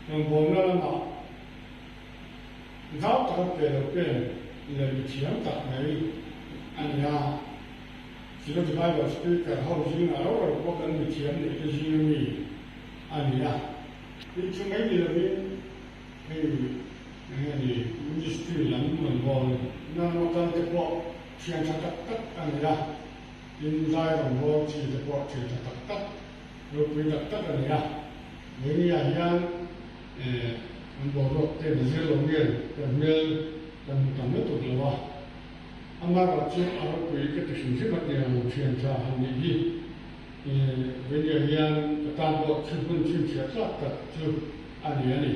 Rawngbawlna lamah zau taka pe lo pen leh mi thiam tak mai a ni a. Zirlai Bible Speaker ho zingah rau rau pawh kan mi thiam neih te zinga mi a ni a. Tin chu mai ni lovin hei eng nge ni ministry lam rawngbawlna lama kal te pawh thian tha tak tak a ni a. Tin zai rawngbâwl chi te pawh thian tha tak tak, ropui tak tak a ni a. Vawinia hian an boruak te an zir lo nge kan hmel kan hmu tam lutuk lo a. Amaherawhchu a ropui ka ti hrim hrim a tiang thian tha han nih hi. Vawinia hian ka tan pawh thil hun chhinchhiah tlak tak chu a ni a ni.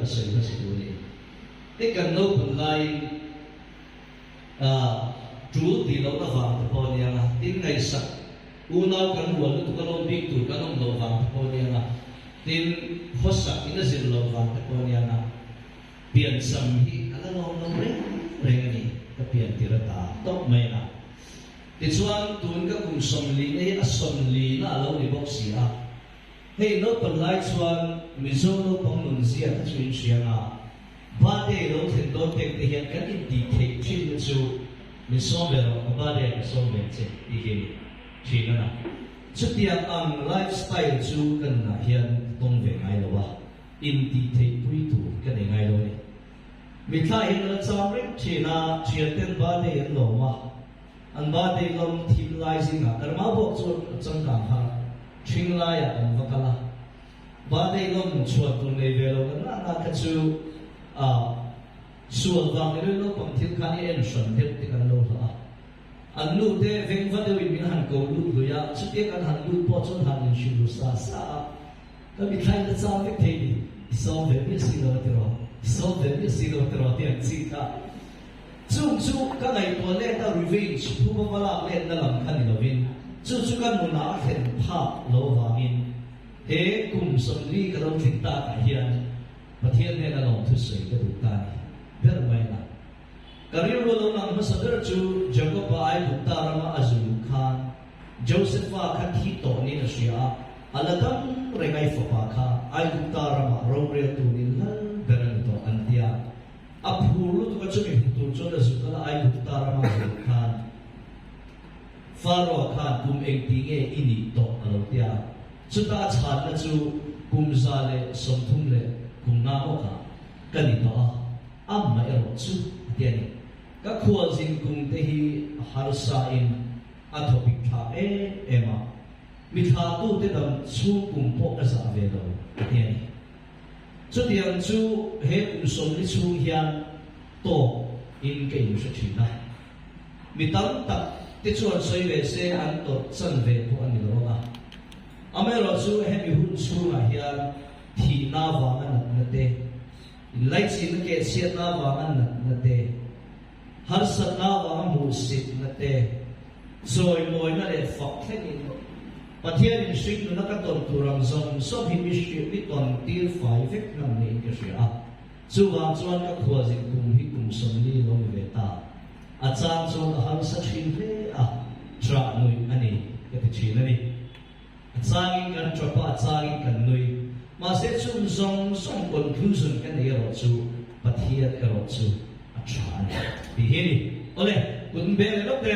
ka sawi hmasa tur a ni. Hei kan naupang laiin tul tih lohna vang te pawh a nia nga, tin ngaihsak unau kan rual lutuk a lawm bik tur kan awm loh vang te pawh a nia nga, tin khawsak in a zir loh vang te pawh a nia nga, piancham hi a la lawm lo reng reng a ni, ka pian tir a ta tawp mai a. Tichuan tun ka kum sawmlina hi a sawmlina a lo ni bawk si a. Hei naupang lai chuan Mizo naupang nun zia kha chu in hria nga, Birthday lo thlen dawn pek te hian kan intih theih thin na chu min sawm ve rawh, ka birthday ah ka sawm ve che tih hi a ni thin a na. Chutiang ang life style chu ka nunah hian ka tawng ve ngai lo a, intih theih pui tur ka nei ngai lo a ni. Mitthla hian a la cham reng thin a, thianten birthday an lawm a, An birthday lawm thim lai zingah Karma bawk chu a changkang kha ṭhing laiah kan va kal a. Birthday lawm chhuan tur nei ve lo kan ngah ngah kha chu ah sual vang ni lawih naupang thil khan i en hran deuh te kan lo hlah a. An nu te veng va deuhin min han ko lut lui a, chutia kan han lut pawh chuan han inhrilh ru sa sa a. Ka mithlai la chang vek thei ni, i sawm ve miah si lo a tiraw, i sawm ve miah si lo a tiraw tih an chik a. Chung chu ka ngaihtuah let a revenge phuba va lak letna lam kha ni lovin chu chu ka nunah a thlen phak lo avangin he kum 40 ka lo tling takah hian Pathian hnena lawmthu sawi ka duh ta ni ber mai a. Ka rilru lo lang hmasa ber chu Jakob-a Aigupta rama a zu luh khan Josefa kha thi tawh niin a hria a, a la dam reng ai fapa kha Aigupta ramah rorel turin lal ber a ni tawh an ti a. A phur lutuk a chumi hmu tur chuan a zuk a la Aigupta rama a zuk khan Pharaoh khan kum engti nge i nih tawh a lo ti a. Chuta a chhanna chu kum 135 awkah ka ni tawh a, amah erawh chu a ti a ni. Ka khualzin kum te hi a harsa in a thawpik thlak em em a, mi thlahtute dam chhung kum pawh ka zah ve lo a ti a ni. Chutiang chu he kum 40 chhung hian tawk in ka inhre thin a. Mi tam tak te chuan sawi ve se an tawrh chan ve pawh a ni lo ang a. Amaherawh chu hemi hun chhungah hian thihna vanga natna te, inlaichinna kehchhiatna vanga natna te, Harsatna avanga hmuhsitna te, chawimawina leh fak thlengin Pathianin hring nuna ka tawn tur ang zawng zawng hi mi hrilh mi tawn tir fai vek hman niin ka hria a. Chuvang chuan ka khuazin kum hi kum 40 lo ni ve ta. A chang chuan a harsa thin hle a, ṭah nuih a ni ka ti thin a ni. A changin kan ṭap a, a changin kan nui. Mahse chung zawng zawng conclusion ka nei erawh chu Pathian erawh chu a ṭha a ni tih hi a ni. Awle, kut in beng leh lawk te.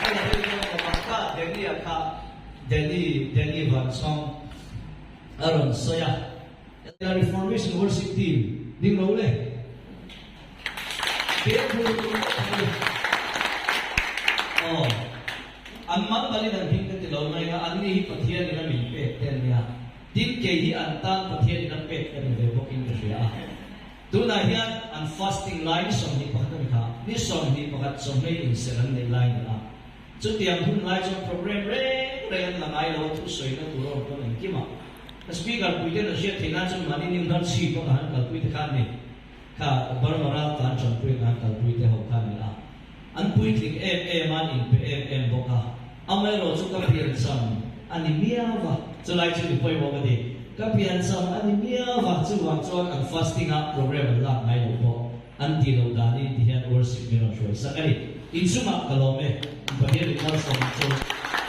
Ka la hei zawng awm a, kha Danny-a kha Danny, Danny Vanchhawng a rawn sawi a. Reformation Worship Team ding lo le. Aw, an mal malin an him ka ti lo mai a, anni hi Pathianin a min pek te an nia. Tin, kei hi an tan Pathianin a pek ka ni ve bawkin ka hria a. Tunah hian an fasting lai ni 21 a ni kha, ni 21 chawhmei inserh an neih lai a ni a. Chutiang hun lai chuan program reng reng an la ngai lo a, thusawina tur a awm pawn engkim a. Ka speaker puiten an hriat theih nan chuan mahni nimhnar chhip a ka han kalpui te kha an ni. Kha Burma ral tan tanpui nan kalpui te ho kha a ni a. An puitling em em a, an inpe em em bawk a. Amaherawh chu ka piancham a ni miau va, chulai chu ni pawimawh ka ti. Ka piancham a ni miau va, chuvang chuan an fasting a program an lak ngai lo pawh an tih loh danin ti hian worship min rawn hruai sak a ni. Inchungah ka lawm e, Pathian in malsawm ang chu.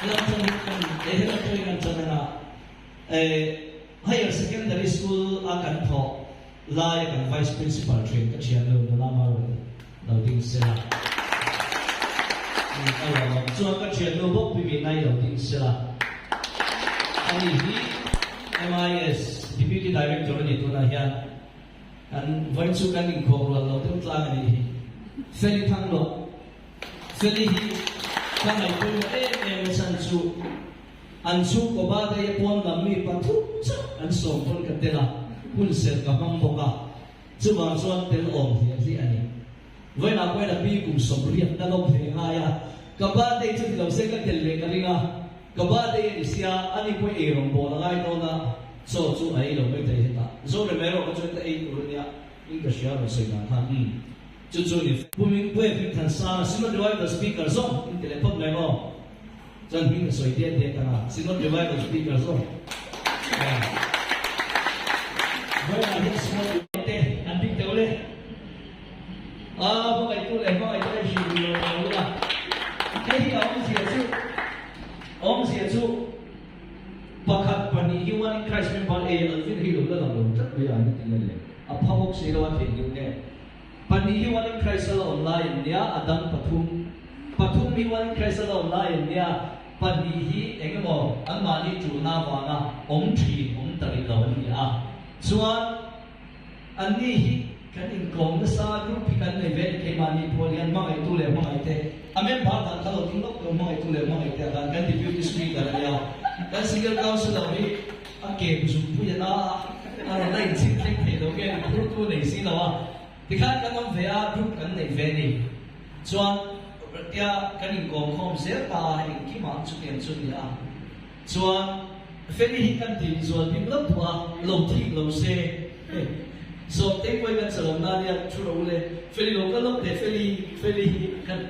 Helam pawh hi kan, helam pawh hi kan chan anga, Higher Secondary School a kan thawh Laia kan Vice Principal thin ka thiannu nula Marwell lo ding sela. A lawm chuan ka thiannu bawk pi Vinai lo ding sela. Ani hi MIS Deputy Director a ni tunah hian kan vawi chu kan inkhawm rual lo deuh tlang a nih hi. Feli Thangluah Feli hi ka ngaihpawimawh em em a chhan chu An chhungkaw ba daih a pawn lam mi pathum chauh an sawm pawn ka tel a, hun serh ka hmang bawk a, chuvang chuan tel awm hliah hliah a ni. Vawiinah pawhin a pi kum 80 na lawm ve ngai a, ka birthday chu ni lo se ka tel leh ka ring a, ka birthday a ni sia, ani pawh ei rawn bawl a ngai dawn a. Chaw chu a ei lo mai thei hetah. Zorem erawh kha chuan ka ei tur a nia in ka hria a rawn sawi dan khan umm chu chu ni. Pu Mingpuia Hmingthansanga Synod Revival Speaker zawng in ti leh phawt mai maw? Chuan hming ka sawi diat diat ang a, Synod Revival Speaker zawng Vawiinah hian Synod te an ding teuh le. A hmangaihtu leh hmangaihtu a inhrilh duh lo lo ula. Hei hi a awmzia chu awmzia chu pakhat pahnih hi One in Christ member e Alvin hi lo la lang lo tlat mai a ni tih nge le a pha bawk si lo a theihnghilh nge. Pahnih hi One in Christ a la awm lai an nia, a dang pathum pathum hi One in Christ a la awm lai an nia, pahnih hi eng emaw anmahni tulna avanga awm thin awm ta rih lo an ni a. Chuan anni hi kan inkawm nasa group hi kan nei ve a ni keimahni pawh hian hmangaihtu leh hmangaihte a member dan kha lo ding lawk tawh hmangaihtu leh hmangaihte ah khan kan Deputy Speaker a nia, kan Senior Councillor hi A ke zungpui a na a, a rawn la inchhip thleng thei lo nge ni phurtu nei si lo a, tikhan kan awm ve a, group kan nei ve ni. Chuan tia kan inkawm khawm zel ta a, engkimah chutiang chu ni a. Chuan Feli hi kan tih zual bik lo duh a, lo thik lo se. Hei Sawmtei pawhin kan chalawm na nia thu ro le, Feli lo kal lawk teh Feli, Feli hi kan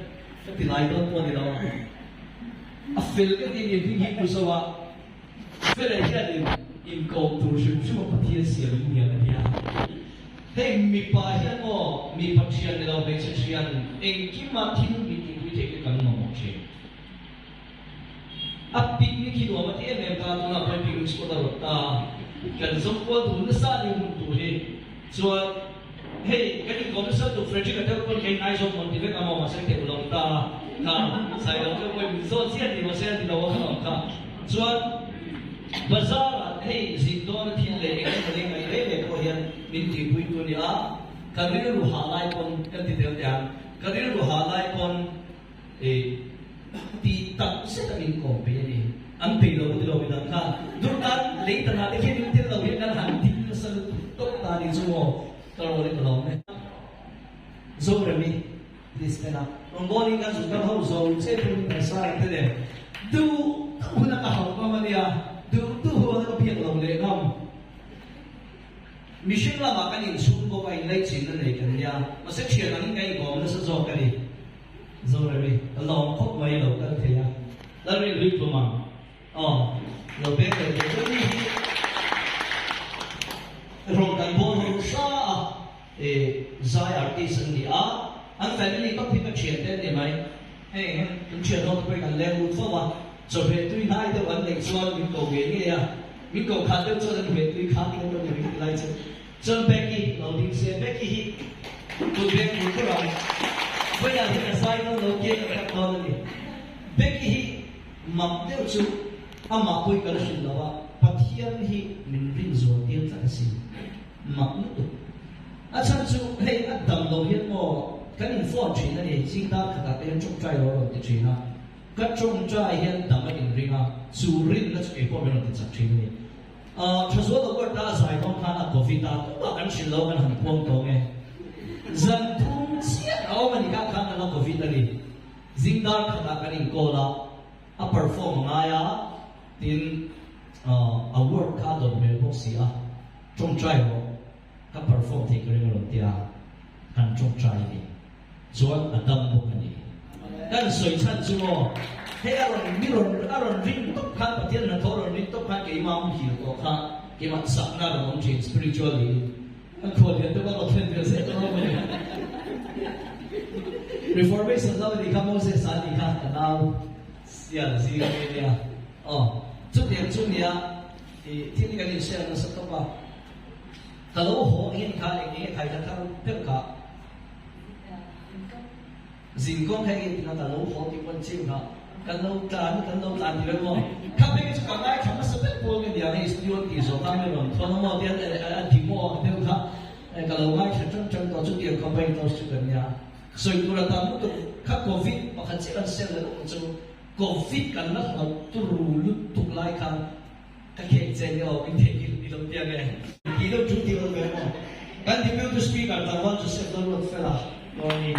ka ti lai dawn pawh a ni lo a. A fel ka ti ni hming hi pu zo a. Fela hianin inkawm tur hrim hrim a Pathian siam in niang a nia. Hei mipa hian maw mipa thian ni lo hmeichhe thian engkima thil min tihpui theih te kan mamawh thin. A picnic hi nuam a ti em em ta tunah pawhin picnic spot a rawt ta kan zawng kual dun nasa a ni hun tur hi chuan hei kan inkawm nasa lutuk Frederick a tel pawn kei ngaizawng mawn ti vek a maw mahse teuh lo ta kha Sailo te pawhin min zawt chiah ti mahse a ti lo a kha awm kha. Chuan bazar ah hei zin dawn a thil leh eng emaw lei ngaih reng reng pawh hian min tihpui tu a ni a, ka rilru hah lai pawn kan ti tel teh ang, ka rilru hah lai pawn ih tih tak zet a min kawm peih a ni. An peih lo ti lo midang khan Durtan lei tan ah te khian in tel lo hian kan han ding nasa lutuk tawp ta ni chu maw ka rawl in ka lawm e. Zoremi. Please en a. Rawngbawlin kan zuk dang ho zo che turin kan sa ang te nen duh duh hun a ka hauh ngam a nia, duh duh hun a ka biak lo leh ngam. Mihring lamah kan inchhung bawk a, inlaichinna nei kan nia, mahse thian angin kan inkawm nasa zawk a ni. Zoremi, ka lawm khawp mai lo kal thei a, Lalrin hlui tlum ang. Aw, lo pek leh teh chuan mi hi rawn kan bawl ho hra a. E zai artist an ni a, an family top hi ka thian te an ni mai. Hei eng kan thian ho te pawhin an leng lut fo a, chawhmeh tui hnai deuh an neih chuan min ko ngei ngei a, min ko khat deuh chuan an hmeh tui khat leh deuh ni ti lai chu. Chuan Becky lo ding se, Becky hi kut beng tur tur ang, vawiinah hian a zai dawn lo kiang ka khat dawn a ni. Becky hi mak deuh chu amah pawhin ka la hrilh lo a, Pathian hi min rin zual tir tlat a si. Mak lutuk. A chhan chu hei a dam lo hian maw kan in phone thin a ni, zing dar khatah te hian tawngtai lo a rawn ti thin a, ka tawngtai hian dam a inring a, chu rinna chu keipawh min rawn ti chak thin a ni. Ahh Thazual award a a zai dawn khan a covid a, tumah kan hrilh lo kan han puang tawng e. Zan thum chiah a awm a ni kha khan a la covid a ni. Zing dar khatah kan in call a, a perform a ngai a, tin award kha a dawn hmel bawk si a. Tawngtai rawh, ka perform thei ka ring alawm tia han tawngtai ni chuan a dam bawk a ni. Kan sawi chhan chu maw, hei a rawn mi rawn a rawn ring tawp khan Pathian hnathawh a rawn ring tawp khan keimah muhil tawh kha keimah chakna a rawn awm thin spiritually a khual lian deuh a rawn thlen vel zel alawm a ni. Reformation lam a nih kha Moses a nih kha ka nau sial zing a mi nia aw chutiang chu nia. I thil kan inshare nasa tawp a, ka lo haw hin kha eng nge khai ka thar ber kha zinkawng kha eng tina ka lo haw tih pawn chim kha kan lo tlan kan lo tlan ti vek maw kha phei chu ka ngaithla hmasa ber pawl ka nia hei studio tih zawh kha mi rawn thawn a maw tian a ti maw ang deuh kha ka lo ngaithla tang tang tawh chutiang kha pain to chu kan nia sawi tur a tam lutuk kha covid pakhat chiah kan sel leh lutuk chu Covid kan la hlauh turu lutuk lai khan ka khek che nia aw min theihnghilh ni lo tia nge. Tih deuh chu tih lo ve maw. Kan Deputy Speaker Tlangval Joseph Lalruatfela dawn hi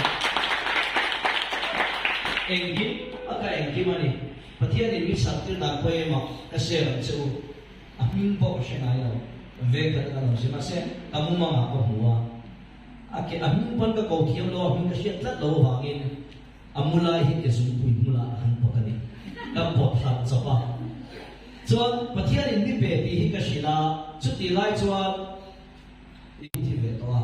engkim a ka engkim a ni. Pathianin min saktir dan pawh ema ka share ang che u. A hming pawh ka hre ngai lo. Veng khat a kan awm si. Mahse, ka mumangah ka hmu a. A ke a hming pawn ka ko thiam lo, a hming ka hriat tlat lo avangin a mu lai hi ke zungpui hmulah ka han pawt a ni. Ka pawt harh chawp a. Chuan Pathianin mi pe tih hi ka hrilh a, chutih lai chuan i thi ve tawh a.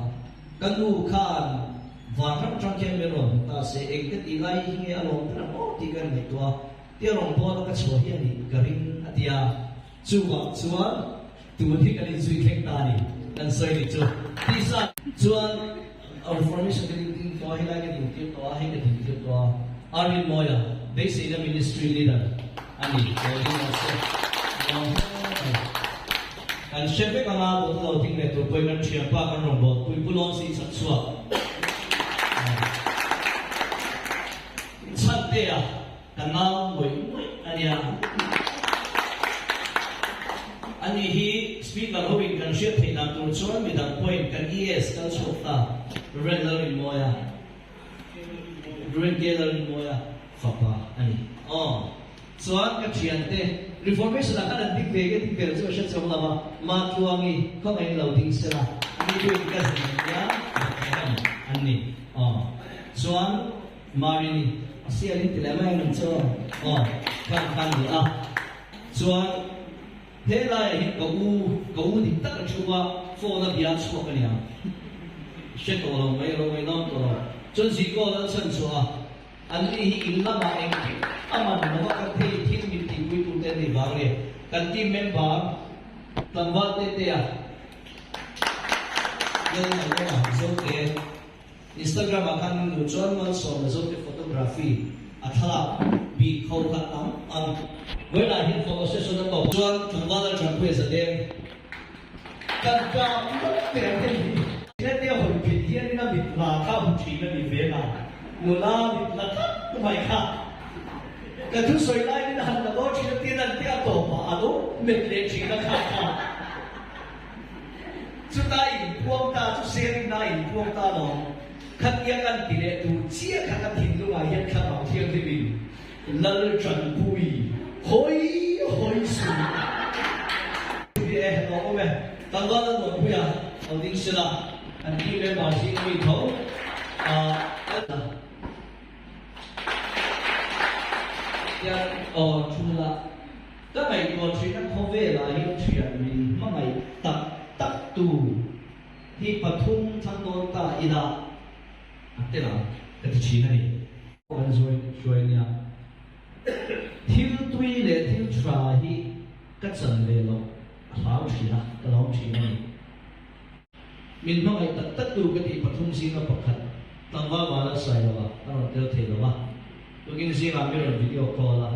Ka nu khan vanram atang khian min rawn hmu ta se, eng ka tih lai hi nge a lawm ber ang aw tih ka ngaihtuah a. Tia rawn bawl a ka chhuah hi a nih ka ring a ti a. Chuvang chuan tun hi kan inzui thleng ta a ni, kan sawi ni chu. Tisa chuan Reformation ka din tawh a, helai ka din tir tawh a, hei ka din tir tawh a. Arvind Mawia, beiseina Ministry Leader a ni, lo ding rawh se. Nuam hle mai. Kan hre vek anga dawt lo ding leh tur pawhin kan thianpa kan rawn bawlpui Pu Lawnsi chhakchhuak. Chhantea. Ka nau ngawih ngawih a nia. Ani hi Speaker hoin kan hriat theih dan tur chuan midang pawhin kan ES kal chhuak ta Rev Lalrinmawia, Rev K Lalrinmawia fapa a ni. Aw, chuan ka thiante Reformation ah khan an ding ve nge ding ve lo chu ka hre chang lo a, Matluangi khawngaih lo ding sela, mi chu in cousin an nia, Bethlehem an ni. Aw, chuan. Marini, a sial in ti leh mai ang chu aw, khan khan ni a. Chuan he laiah hian ka u, ka u dik tak a thu a, phone a bia chhuak a nia. Hre tawh lo mai ro mai dawn tawh lo. Chuan Ziko lal chhan chhuah a, an ni hi in lamah engkim a man lo a, kan thei thil min tihpui tur te an ni vang nge kan team member tlangval te te a, Lal Nalawma Zote. Instagram ah khan min hmuh chuan Malsawm Mizote photography a thlalak bik ho kha tam ang. Vawiinah hian photo session a tawp chuan tlangval a tanpui a zadeng kan kap lawk teh ang hei hi. Hetia hawi phit hianin a mit la kha hu thin a ni ve na, nula mit la tlat mai kha ka thusawi laiin a han la dawn thin a tin an tia tawpah a lo met leh thin a kha kha. Chuta inpuang ta chu Serina inpuang ta lo. Khatia kan ti leh tur chiah kha ka thinlungah hian thlarau thianghlimin Lal Tanpui hawi hawi suh. Hi e, lo awm e. Tlangval a nuam a, lo ding sela, an team member zing ami tho a. Tiang aw thu la. Ka ngaihtuah thin a khawvelah hian thian min hmangaih tak tak tu hi pathum thlang dawn ta ila a tel ang ka ti thin a ni. Kan zawi hruai nia. Thil tui leh thil tha hi ka chan ve loh a hlau thin a, ka lawm thin a ni. Min hmangaih tak tak tu ka tih pathum zinga pakhat tlangval Vala Sailova a rawn tel thei lo a, tukin zingah mi rawn video call a,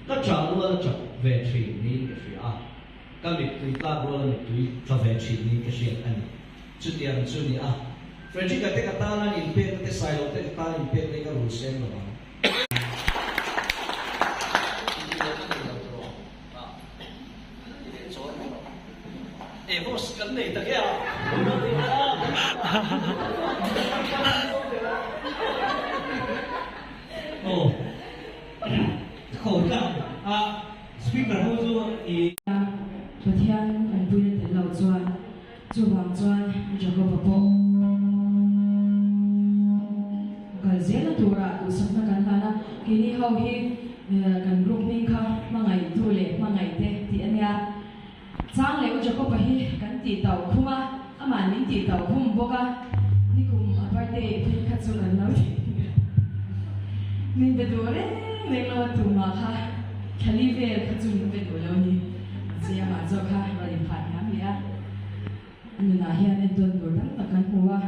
ka ṭah rual a ṭap ve ṭhin niin ka hria a, ka mittui tlak rual a mittui tla ve ṭhin niin ka hriat a ni. Chutiang chu ni a, Frederick-a te ka tan an inpekna te Sailo te ka tan inpekna hi ka rul seng lo ang. Pathian an puina tel lo chuan chuvang chuan Jakob-a pawh kal zelna turah duhsakna kan hlan a, keini ho hi kan group hming kha hmangaihtu leh hmangaihte tih a nia. Chang leh U Jacob-a hi kan tih tauh khum a, amah min tih tauh khum bawk a, nikum a birthday phei kha chu kan lo tih min be duh reng reng lo a, tumah kha thlali vel kha chu min be duh lo ni, zia amah zawk kha rawn inphah hniam leh a, a nunah hian entawn tur tam tak kan hmu a.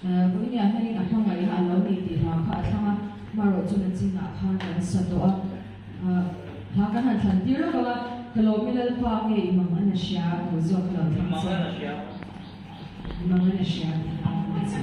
Vawinia hianin a hmangaih a lo ni tih hla kha a thlang a, hmarawh chu nachinah khan kan sa tawh a. Hla kan han thlan tir lawk ang a, ka lawm i Lalpa nge i mang an a hria tih zawk ka lo thlang che. I mang an a hria tih hla kan la sa.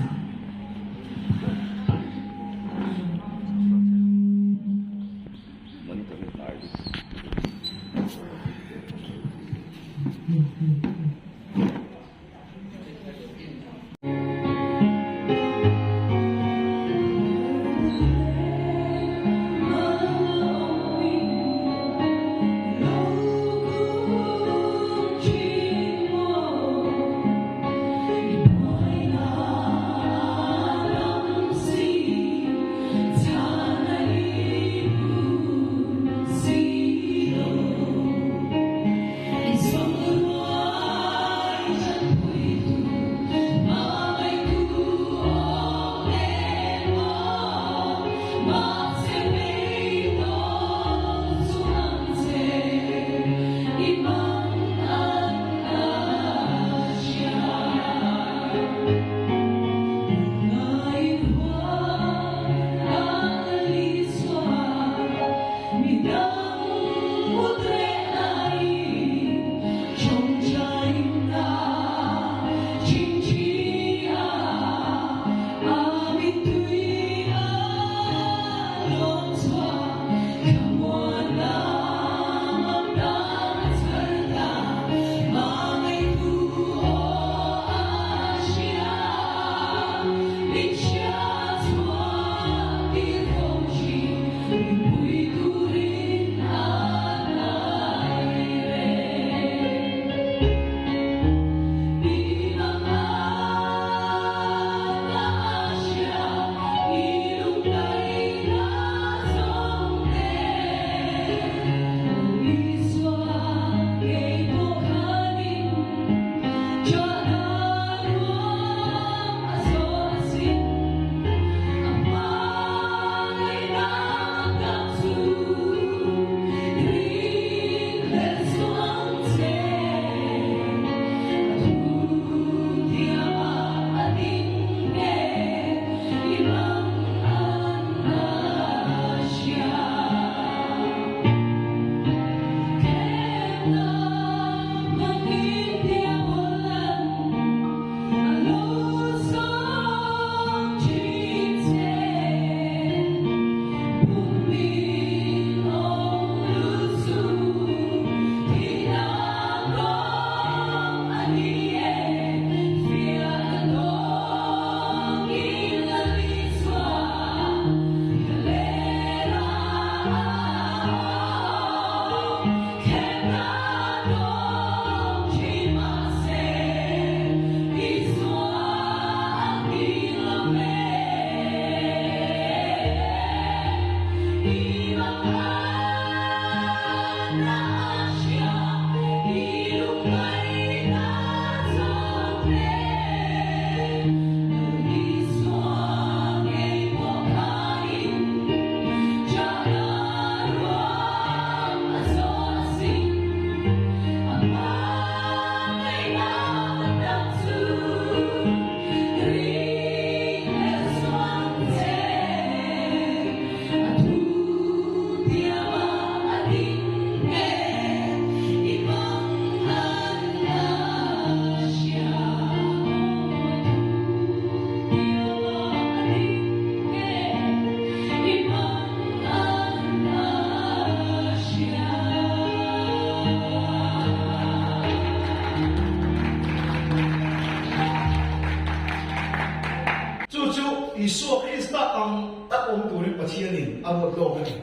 Pathianin a ruat lawk a ni.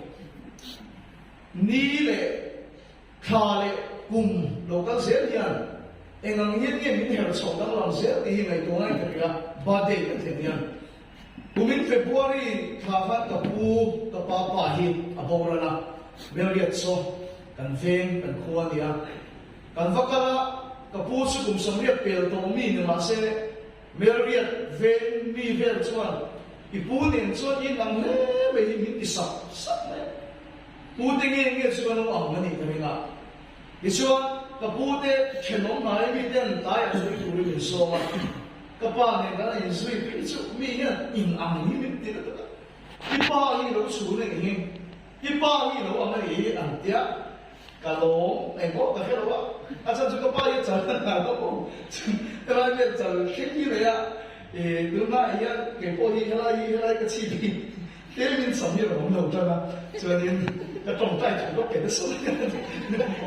Ni leh thla leh kum lo kal zel hian eng ang hian nge min her chhoh danglam zel tih hi ngaihtuah ngai ka ria, birthday kan thlen hian. Kumin February thla khan ka pu, ka pa pa hi a boral a, Melriat saw kan veng kan khua a ni a. Kan va kal a, ka pu chu kum 80 pel tawh mi ni mah se, Melriat veng mi vel chuan i pu nen chuan in ang hle mai hi min ti sap sap mai a. Pu te nge nge chu kan lo ang a nih ka ring a. Tichuan, ka pu te thenawm hnai mi ten tlaiah zui turin min sawm a. Ka pa nen kan in zui phei chu mi hian in ang hi min ti lutuk a. I pa hi lo chhun a nih hi, i pa hi lo ang a nih hi an tia. Ka lawm, engpawh ka hre lo a, a chhan chu ka pa hi a chal a nghal bawk aw, helai vel chal thleng hi nei a, ih tunlaiah hian keipawh hi helai hi helai ka chhip hi tlemin sam hi a rawn awm lo tan a, chuanin ka tawngtai thu ka pe nasa mai a,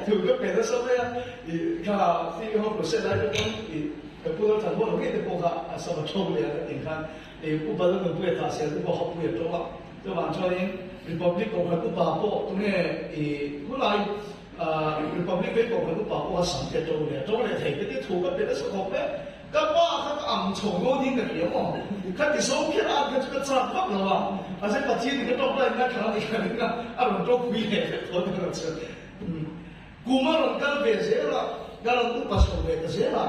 thu ka pe nasa mai a, ih kha fee ho process lai te pawn ih ka pu lo than haw lo ngei te pawh kha a sam a tho leh a ka tih khan ih upa lo nunpui a thah sel te pawh hapui a to a. Chuvang chuanin Republic Kohhran upa pawh tunge i khulai Republic vei Kohhran upa pawh a sam te to leh to leh thei te ti thu ka pe nasa khawp e. Ka pa kha ka ang chho dawn hi ka hria maw? Kha ti zawng kher an kha chu ka chak vak lo a, mahse Pathian in ka tawk lai ngai thla ni ka ring a, a rawn tawk pui leh vek tho te rawn chu. Kum a rawn kal ve zel a, ka rawn upa chho ve ta zel a,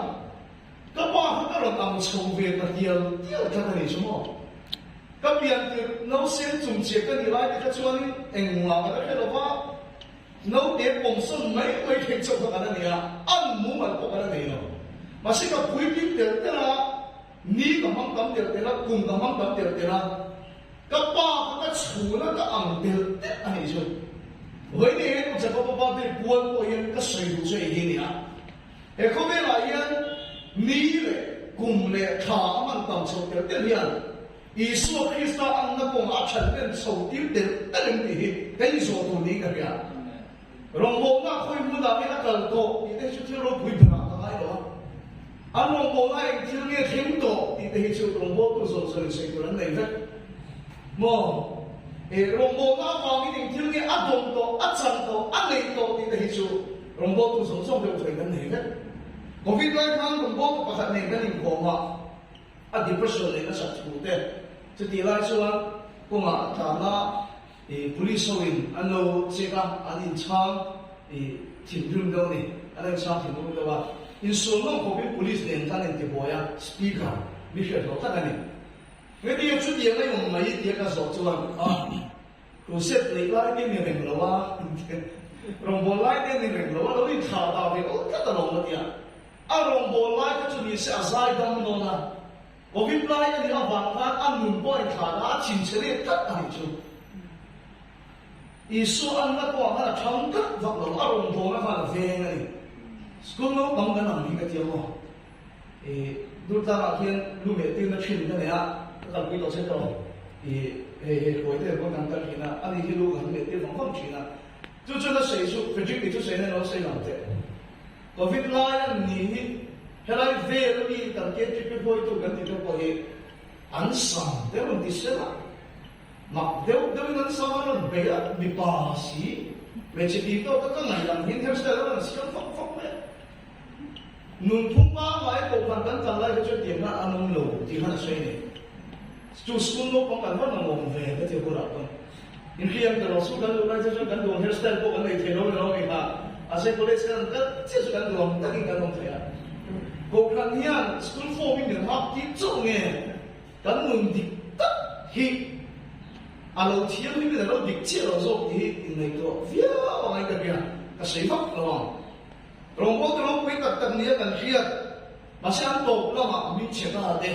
ka pa kha ka rawn ang chho ve ta tial tial tlat a ni chu maw? Ka pian tirh nausen chung chiah ka nih lai te kha chuanin engmah ka la hre lo va, naute pawmsawn mai mai theih chauh kha kan a ni a, an mumal pawh kan a nei lo. Mahse ka puitling tel tel a, ni ka hmang tam tel tel a, kum ka hmang tam tel tel a, ka pa kha ka chhun a ka ang tel tel a nih chu. Vawiin hian U Jacob-a birthday pual pawh hian ka sawi duh chu ei hi a ni a. He khawvelah hian ni leh kum leh thla a man tam chho tel tel hian Isua Krista anna kawngah a that len chho tir tel tel em tih hi ka inzawh tur niin ka hria. Rawngbawlna khawi hmunah nge a kal tawh tih te hi chu thil ropui berah ka ngai lo a. An rawngbawlna eng thil nge thleng tawh tih te hi chu rawngbawltu zawng zawng insawi tur an nei vek maw? E, rawngbawlna avangin eng thil nge a dawm tawh, a chan tawh, a neih tawh tih te hi chu Rawngbawltu zawng zawng deuh thei kan nei vek. Covid lai khan rawngbawltu pakhat nen kan inkhawm a, a depression leh nasat thu te chutih lai chuan kawngah a tlan a, ih police ho in an lo check a, an inchhang ih thinrim deuh a ni, an lo inchhang thinrim deuh a, insual ngam khawpin police nen khan an intibuai a, speaker mi hriat hlawh tak a ni. Hetiang chutiang a awm mai tia ka zawh chuan a. Crusade neih lai te ni reng lo a, rawngbâwl lai te ni reng lo a, lo inthlah dah ve awl tlat alawm a tia. A rawngbâwl lai kha chu ni se a zai dam dawn a, Covid lai a nih avang khan a nun pawh a inthlah dah a chhinchhe leh tlat a nih chu. Isua anna pawh khan a thang tlat vak lo, a rawngbâwlna khan a veng a ni. School naupang kan ang hi ka tia maw? I Durtlangah khian lu meh tirna thin ka nei a, ka kalpui tawh che tawh. I hei hei hruai te pawn kan kal thin a, ani hi lu ka han meh tir vang vang thin a. Chu chuan a sawi chu Frederick tih chu sawi na lo sawi lang teh. Covid lai a ni hi helai vel ami kan KTP hruaitu kan tih te pawh hi an sam deuh an ti sel a, mak deuh deuhin an sam a rawn bei a, mipa si hmeichhe tih tawk a ka ngaih ang hian hairstyle a rawn siam fak fak mai a. Nunphung pangngai kohhran kan kal lai kha chuan tiangna an awm lo tih khan a sawi nei. Chu school naupang kan va nawm ve ka ti hunah pawn inhliam ta lo, school kan luh lai te chuan kan duang hairstyle pawh kan nei thei lo ni lo mi kha, mahse college kan kal chiah chu kan duang takin kan awm thei a. Kohhran hian school form hi min hak tir chauh nge kan nun dik tak hi a lo thianghlim in a lo dik chiah lo zawk tih hi inngaihtuah viau ang a ka hria, ka sawi vak lo ang. Rawngbawlte ropui tak tak nia kan hriat, mahse an tawp lamah min chhe ta te.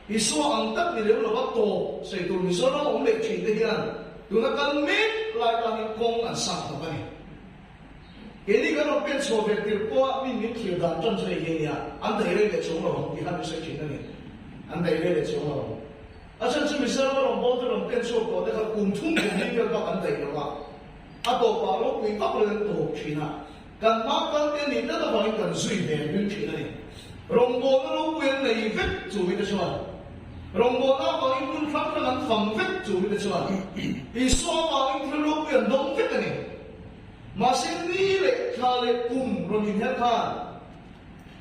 Isua ang tak ni lem lova tawp sawi tur Mizoram awm leh thin te hian tuna kal mek lai tanin kawng an sak hnawk a ni. Keini kan rawn pen chhuah ve tirh pawha min min thlir dan tan chu hei hi a nia, an daih rei leh chuang lo ang tih kha min sawi thin a ni. An daih rei leh chuang lo ang. A chhan chu Mizoram a rawngbawlte rawn pen chhuak tawh te kha kum thum kum hnih vel bak an daih lo a. A tawpah ropui vak lo in an tawp thin a, kan hma kal te nih tlat avangin kan zui ve ring thin a ni. Rawngbawlna ropui an nei vek chu mite chuan. Rawngbawlna avangin hmun hrang hrang an fang vek chu mite chuan Isua avangin thil ropui an dawng vek a ni. Mahse ni leh thla leh kum rawn inher khan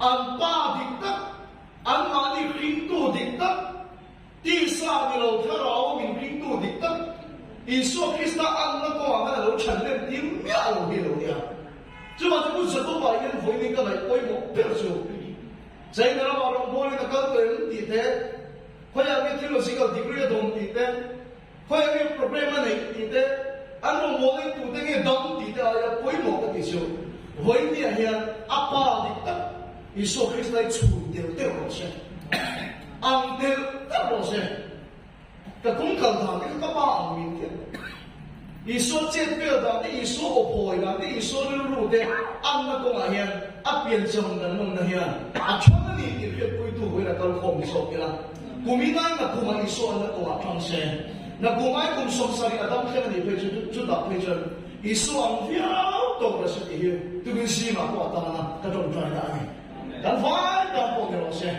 an pa dik tak, anmahni hringtu dik tak, tisa ni lo thlarau min hringtu dik tak Isua Krista anna kawngah khan a lo chhan lem tir miah lo hi a lo nia. Chuvang chu Pu Jakoba hian vawiin ka ngaih pawimawh ber chu China ramah rawngbawlin a kal tawh em tih te, khawiah nge theological degree a dawm tih te, khawiah nge program a neih tih te, an rawngbawlin tute nge dam tih te aia pawimawh ka tih chu vawiinniah hian a pa dik tak Isua Krista hi chhun tel deuh rawh se, ang tel deuh rawh se. Ka kum kal dan te kha ka pa ang min ti a. Isua chet vel dan te, Isua aw phawi dan te, Isua rilru te anna kawngah hian a piancham dan nawmna hian a than a ni tih hriatpuitu vawiin a kal khawm ni zawk ila. Kum in ai nakum ah Isua anna kawngah thang se, nakum ai kum 70 a dam thleng a nih phei chu chutah phei chuan Isua ang viau tawk la se tih hi tukin zingah pawh a tana ka tawngtai na a ni. Kan vai tan pawh ni rawh se.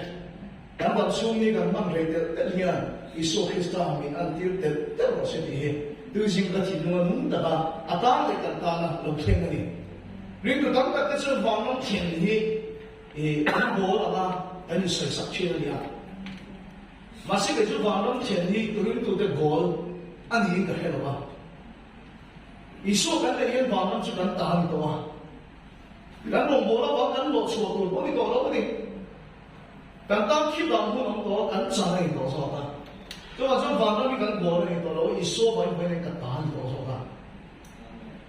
Kan dam chhung ni kan hman rei telh telh hian Isua Krista min an tir telh telh rawh se tih hi tuizing ka thinlung a nung taka a tan leh kan tana lo thleng a ni. Ringtu tam tak te chuan vanram thlen hi an bawl anga kan insawisak thin a ni a. Mahse kei chu vanram thlen hi ringtute goal a niin ka hre lo a. Isua kan neih hian vanram chu kan ta a ni tawh a. Kan rawngbâwl avang kan hlawhchhuah tur pawh a ni tawh lo a ni. Kan tan khi dan hun awm tawh a, kan chan a ni tawh zawk a. Chuvang chuan vanram hi kan bawl a ni tawh lo a, Isua vangin vawiin kan ta a ni tawh zawk a.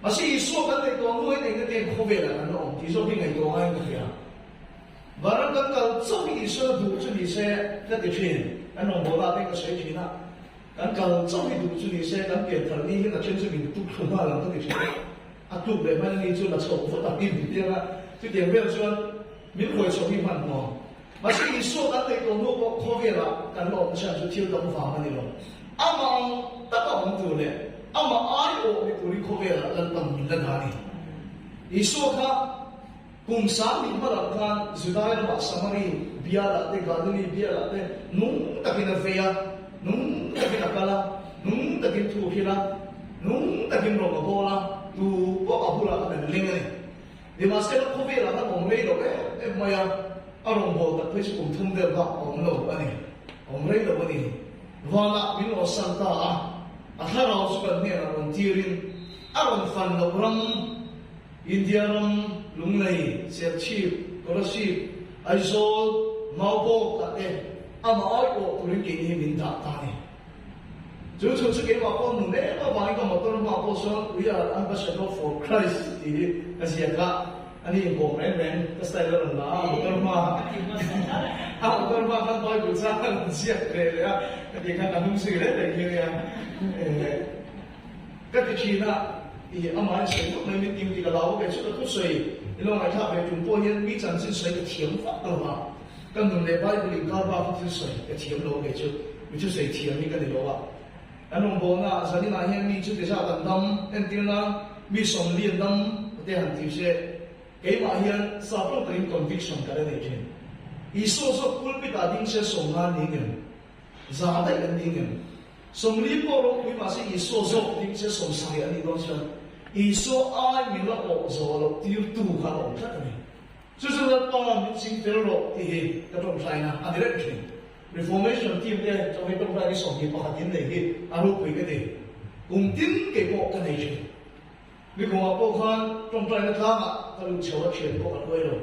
Mahse Isua kan neih tawh hnuaiin eng nge khawvelah kan la awm tih zawk hi ngaihtuah ngaiin ka hria. Vanram kan kal chauh hi Isua duh chu ni se ka ti thin, kan rawngbawlna te ka sawi thin a. Kan kal chauh hi duh chu ni se kan pianthar ni hian a then chu min tuk thlu nghal ang ka ti thin a. A tuk leh hman a ni chu la chhoh vut ang i min ti ang a, chutiang vel chuan min huai chhoh hi hman hmawm. Mahse Isua kan neih tawh hnu pawh khawvelah kan la awm chian chu thil dang vang a ni lo. Amah ang taka awm tur leh amah aiawh ni turin khawvelah Lalpan min la dah a ni. Isua kha kum 10,000 hma lam khan Judai ramah Samari bialah te Galili bialah te nung takin a vei a, nung takin a kal a, nung takin thu a hrilh a, nung takin rawng a bawl a, tu pawh a bulah khan an leng a ni. Nimahsela khawvelah khan awm rei lo em em mai a, a rawn bawl tak phei chu kum thum vel bak a awm lo a ni, awm rei lo a ni. Vanah min rawn san ta a, a thlarau chu kan hnenah rawn tirin a rawn fan loh ram, India ram Lunglei, Serchhip, Kolasib, Aizawl, Maubawk ah te amah aiawh turin keini hi min dah ta a ni. Chu thu chu keimah pawh nun em avangin ka motor hmaah pawh chuan We are ambassador for Christ tih hi ka ziak a, a ni inkawm reng reng ka style a rawn la a, motor hma a motor hma khan Bible chang a rawn ziak ve leh a, ka tih khan a hnung zui reng reng hi a nia. Ka ti thin a, i amah in sawi ngawt mai min tim tih ka lau ve chu ka thusawi i lo ngaihthlak ve tum pawh hian mi chanchin sawi ka thiam vak lo a, ka nun leh Bible inkar bak hi thil sawi ka thiam lo ve chu mi thusawi thiam hi ka ni lo a. Kan rawngbawlna ah zanin ah hian mi chu ti zat an dam, entir nan mi 40 an dam te han ti se keimah hian sa tawk takin conviction ka la nei thin. Isua zawk pulpit ah ding se 50 ni ngem, za daih an ni ngem. 40 pawh ropui mahse Isua zawk ding che 70 a nih dawn chuan Isua ai min la awh zawh loh tirtu kha a awm tlat a ni. Chu chu Lalpa min ching fel rawh tih hi ka tawngtaina a ni reng thin. Reformation team te chaw hi tawngtai ni 21 in nei hi a ropui ka ti. Kum tin kei pawh ka nei thin. Nikumah pawh khan tawngtaina tlangah ka lut chho a thian pawh ka hruai lo.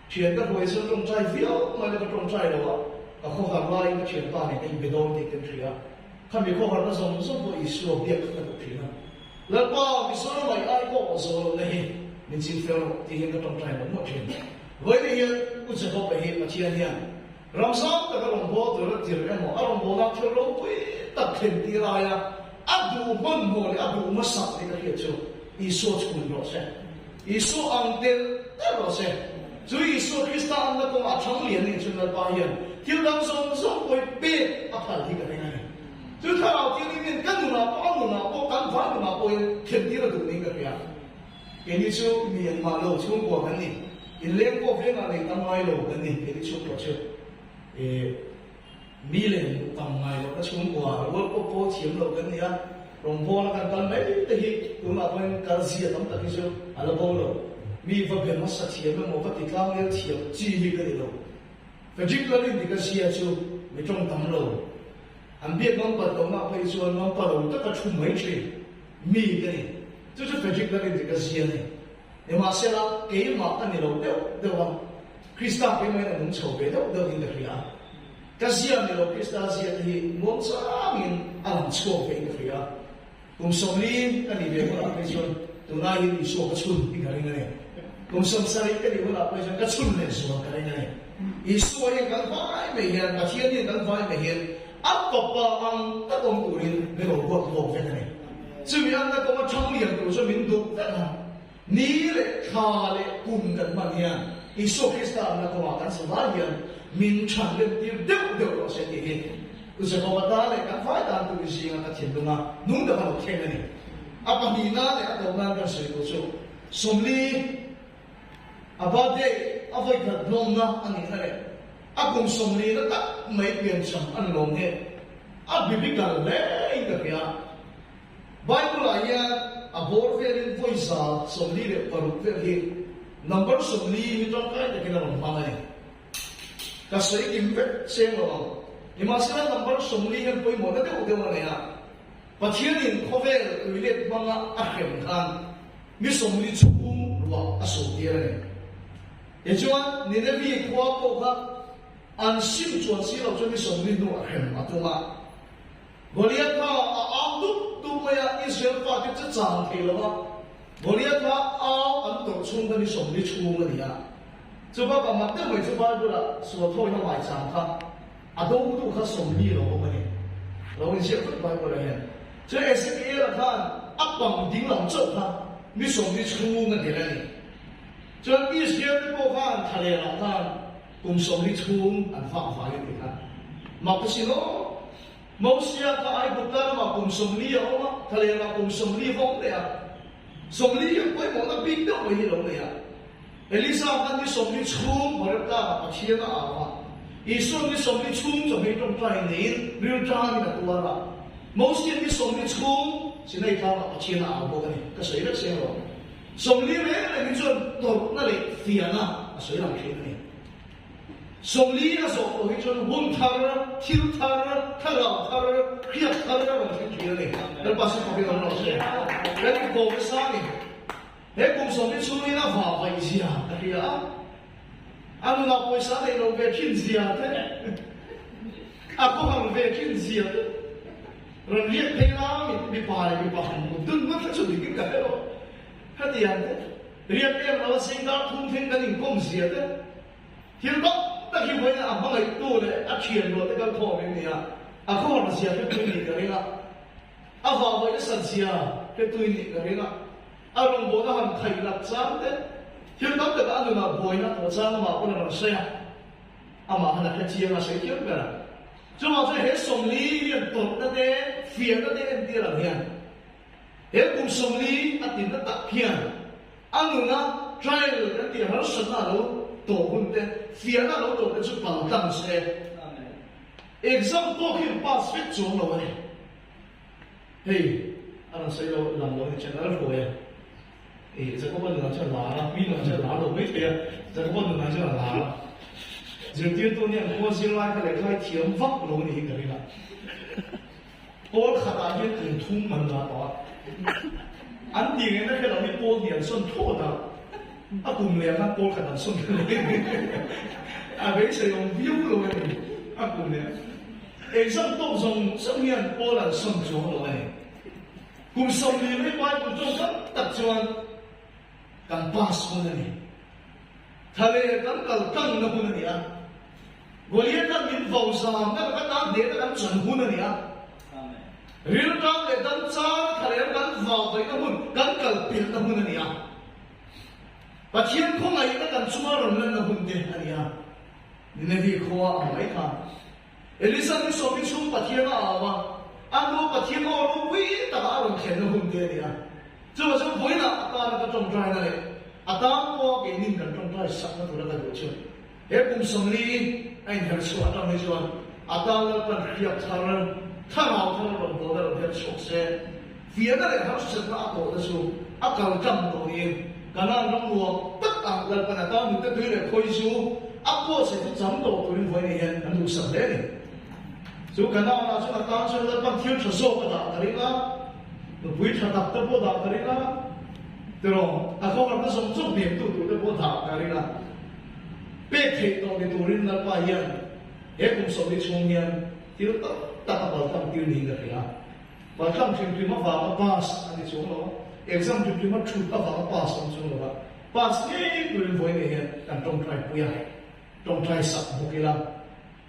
Thian ka hruai chuan tawngtai viau mai la ka tawngtai lo a, ka khawhar laiin ka thianpa nen ka inbe dawn tih kan hria. Khami khawharna zawng zawng pawh Isua biak kha ka duh thin a. Lalpa, Mizoram ah i ai pawh aw zawh lohna hi min ching fel rawh tih hian ka tawngtai mawlh mawlh thin. Vawiin hian U Jacob-a hi Pathian hian ramzam taka rawngbâwl tur a tir emaw a rawngbâwlna thil ropui tak thlen tir aia a duh hmanhmawh leh a duh hmasak tih ka hriat chu Isua chhun rawh se. Isua ang tel tel rawh se. Chu Isua Krista anna kawngah a thang lian nih chuan Lalpa hian thil dang zawng zawng pawhin pek a phal hi ka ring a ni. Chu thlarau thianghlim hian ka nunah pawh a nunah pawh kan vai nunah pawhin thlen tir a duh niin ka hria. Keini chu mi engmah lo chhungkua kan ni. Inleng pawh vengah nei tam ngai lo kan ni keini chhungkua chu. Mi leh hmuh tam ngai lohna chhungkua rual pawh pawl thiam lo kan ni a, rawngbawla kan kal mai te hi tunah pawhin kal zia tam tak hi chu a la bo lo. Mi va be hmasa thiam emaw va ti tlangnel thiam chi hi ka ni lo. Frederick Lalin dik a zia chu mi tawng tam lo. An biak ngampat lohna phei chuan ngampa lo taka thu mai thin mi ka ni. Chu chu Frederick Lalin dik a zia a ni. Nimahsela, keimah ka ni lo deuh deuh a, Krista keimahin a nung chho ve deuh deuhin ka hria a. Ka zia ni lo Krista zia te hi muangchangin a lang chhuak vein ka hria a. Kum 40 ka nih ve hunah phei chuan tunai hian Isua ka chhun hi ka ring a ni. Kum 70 ka nih hunah phei chuan ka chhun leh zual ka ring a ni. Isua hian kan vai mai hian, Pathian hian kan vai mai hian a Fapa ang tak awm turin min rawn ruat lawk vek a ni. Chumi anna kawnga thang lian tur chu min duh vek a. Ni leh thla leh kum kan hman hian Isua Krista anna kawngah kan savai hian min chhan remtir deuh deuh rawh se tih hi U Jakoba tan leh kan vai tan tu zinga ka thinlunga nung taka lo thleng a ni. A pahnihna leh a tawp nan kan sawi tur chu 40 a birthday a vawikhat lawmna a nihna leh a kum 40 na tak mai piancham a ni lawm nge a biblical hle in ka hria. Bible-ah hian a bawr velin vawi 46 vel hi number 40 hi tangkai takin a rawn hmang a ni. Ka sawi kim vek seng lo ang. Nimahsela number 40 hian pawimawhna deuh deuh a nei a. Pathianin khawvel tuilet hmanga a hrem khan mi 40 chhung ruah a sawhtir a ni. Tichuan Ninevi khua pawh kha an sim chuan si lo chuan mi 40 hnu a hrem a tum a. Goliath kha a au dup dup mai a, Israel fate chu chang thei lo va. Goliath kha au an tawrh chhung kha ni 40 chhung a ni a. Chu bakah mak deuh mai chu Bible-ah sual thawina maichang kha a do duh kha 40 lo awm a ni. Lo inziak vek Bible-ah hian. Chu Ezekiel-a khan a pang ding lam chauh kha ni 40 chhung a delh a ni. Chuan Israel-te pawh khan thlaler-ah khan kum 40 chhung an vak vai a ti kha. Mak a si lo. Mosia kha Aigupta lamah kum 40 a awm a, thlalerah kum 40 va awm leh a. 40 hian pawimawhna bik deuh mai hi lo nei a. Elisa khan ni 40 chhung Horeb tlangah Pathian a au a. Isua'n ni 40 chhung chawhmeh tawngtai neiin rilṭanin a tuar a. Mosia'n ni 40 chhung Sinai tlangah Pathian a au bawk a ni. Ka sawi vek seng lo. 40 reng reng hi chuan tawrhna leh fiahna a sawi lang thin a ni. 40 a zawh tawh hi chuan hun thar, thil thar, thlarau thar, hriat thar a rawn thleng thin a ni. Lalpa si fak in awm lo se. Kan inkawm nasa a ni. He kum 40 chhungin a vah vaih zia ka hria a. A nunah pawisa a neih loh ve thin zia te, a khawhar ve thin zia te rawn riak phei la mipa leh mipa han mut dun ngawt kha chu dikin ka hre lo. Khatiang te. Riak em lo a zingkar thum thleng kan inkawm zia te, thil tam tak hi vawiin a hmangaihtu leh a thian rual te kal khawm em ni a, a khawhar zia hretui nih ka ring a, a vahvaih nasat zia hretui nih ka ring a, a rawngbawlna han khaih lak chang te, thil tam takah a nunah buaina tawh chang amah pawn a rawn sawi a, amah han a hre chiang a sawi thiam ber a. Chuvang chuan he 40 hian tawrhna te, fiahna te entir ang hian He kum 40 a tinna tak hian a nuna trial kan tih harsatna a lo tawh hun te, fiahna a lo tawh te chu pal tlang se. Exam pawh khi an pass vek chuang lo a ni. Hei a rawn sawi lo lang lo a ni chuan a la hruai a. Ih Jakoba nunah chuan a lar a, mi nunah chuan a lar lo mai thei a, Jakoba nunah chuan a lar a. Zirtirtu nia an khua zirlai kha lehkha hi thiam vak lo a ni hi ka ring a. Pawl khatah hian kum thum an dah tawh a, an tih ngaihna hre lo hi pawl hnih an sawn thawt a, a kum leh ah khan pawl khat an sawn leh a beisei awm viau lo a ni, a kum leh exam tawk zawng zawng hian pawl an sawn chuang lo a ni. Kum 40 mai Bible tawng tam tak chuan kan pass hun a ni. Tha leh kan kal tlang na hun a ni a. Goliath-a min vo zam na laka tan hnehna kan chan hun a ni a. Rilṭam leh dam chang tha leh kan vau vaihna hun, kan kal pelhna hun a ni a. Pathian khawngaihna kan chunga rawn lanna hun te a ni a. Ninevi khua ang mai khan Elisa ni 40 chhung Pathian a au a, a nu Pathian aw ropui taka a rawn thlenna hun te a ni a. Chuvang chuan vawiinah a tana ka ṭawngṭaina leh a tan pawha keinin kan ṭawngṭai sakna tura ka duh chu he kum 40 a inher chhuah aṭang hi chuan. A tan Lalpan hriak thar, thlarau thar rawngbawlna rawn her chhuak se, fiahna leh harsatna a tawhna chu a kal tlang tawhin Kanaan ram nuam tak ah Lalpan a tan nute tui leh khawi chu a pawh che chu chang tawh turin vawiin hian an duhsak hle a ni. Chu Kanaan ah chuan a tan chuan Lalpan thil tha zawk a dah ka ring a, nupui tha tak te pawh dah ka ring a, tiraw a khawharna zawng zawng hnemtu tur te pawh dah ka ring a, pek theih tawh ni turin Lalpa hian he kum sawmli chhung hian thil tam tak a paltlang tir niin ka hria. Paltlang hrimhrim avanga pass a ni chuang lo a, exam hrimhrima thut avanga pass a ni chuang lo a, pass ngei turin vawiin hian kan tawngtai pui a, tawngtai sak bawk ila.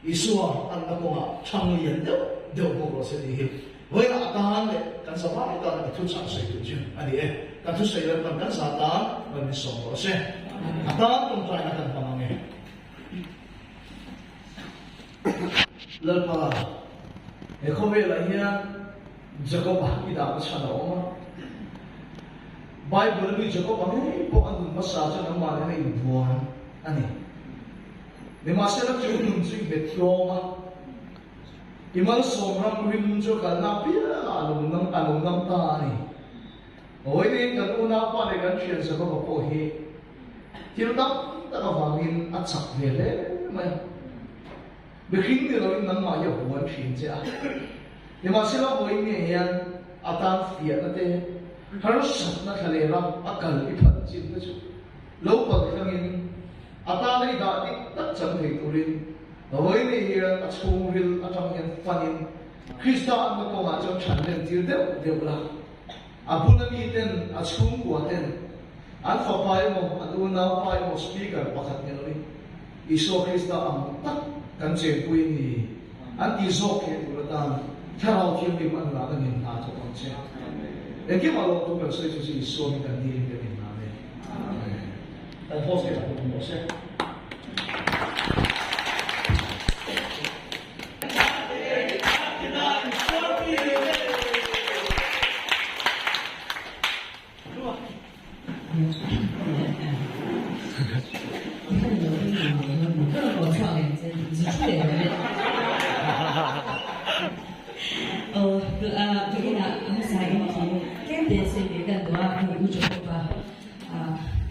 Isua anna kawngah thang lian deuh deuh bawk rawh se tih hi vawiinah a tan leh kan zavai tana ka thuchah sawi duh chu a ni e. Kan thusawi loh kan kan za tan rawn min sawm rawh se. A tan tawngtaina kan hmang ang e. Lalpa, he khawvelah hian Jakob-a i dahna chhan a awm a. Bible-a mi Jakob-a ngei pawh a nun hmasa chu nangmah nena inbuan a ni. Nimahsela chu nun chu i bet hlawm a, i malsawm ram rim chu kalna apiangah a lo ngam a lo ngam ta a ni. Vawiin kan unaupa leh kan thian Jakob-a pawh hi thil tam tak avangin a chak ve hle mai a. Mihring ni loin nangmah hi a huan thin che a. Nimahsela vawiin nge hian a tan fiahna te, harsatna thlalera a kal i phalh chin te chu lo pal thlangin A tana i dah dik tak chang thei turin vawiin hian a chhungril atang hian fanin Krista anna kawngah chuan than len tir deuh deuh la. A bula miten, a chhungkua ten, an fapa emaw, an unaupa emaw speaker pakhat ni loin Isua Krista ang tak kan chenpui ni an ti zawk thei tur atan Thlarau Thianghlim an nunah kan inhna chawp ang che. Engkimah lawmtu kan sawi chu chu Isua hi kan dilin kan inhna ve. Amen. Kan host te kan awm rawh se.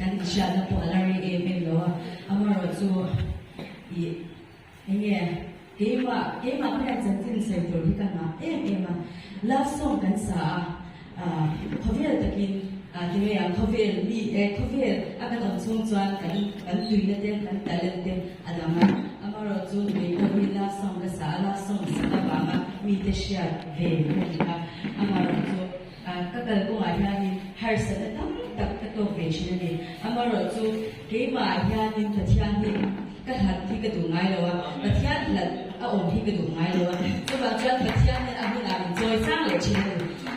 Kan inhriatna pawh a la rei em em lo a, amaherawhchu ih eng nge keimah keimah pawh hian chanchin sawi tur hi ka ngah em em a, love song kan sa a, ah khawvel takin ah tinge ang khawvel mi eh khawvel a kan awm chhung chuan kan kan tuina te kan talent te a dang a, amaherawhchu kei pawh hi love song ka sa a, love song sak avanga mite hriat ve ka ni a, amaherawhchu. Ka kal kawngah hianin harsatna tam tak ka tawk ve thin a ni. Amaherawhchu keimahah hianin Pathian hi ka hlat hi ka duh ngai lo a, Pathian hlat a awm hi ka duh ngai lo a. Chuvang chuan Pathian hian a hunah min chawi sang leh thin a ni.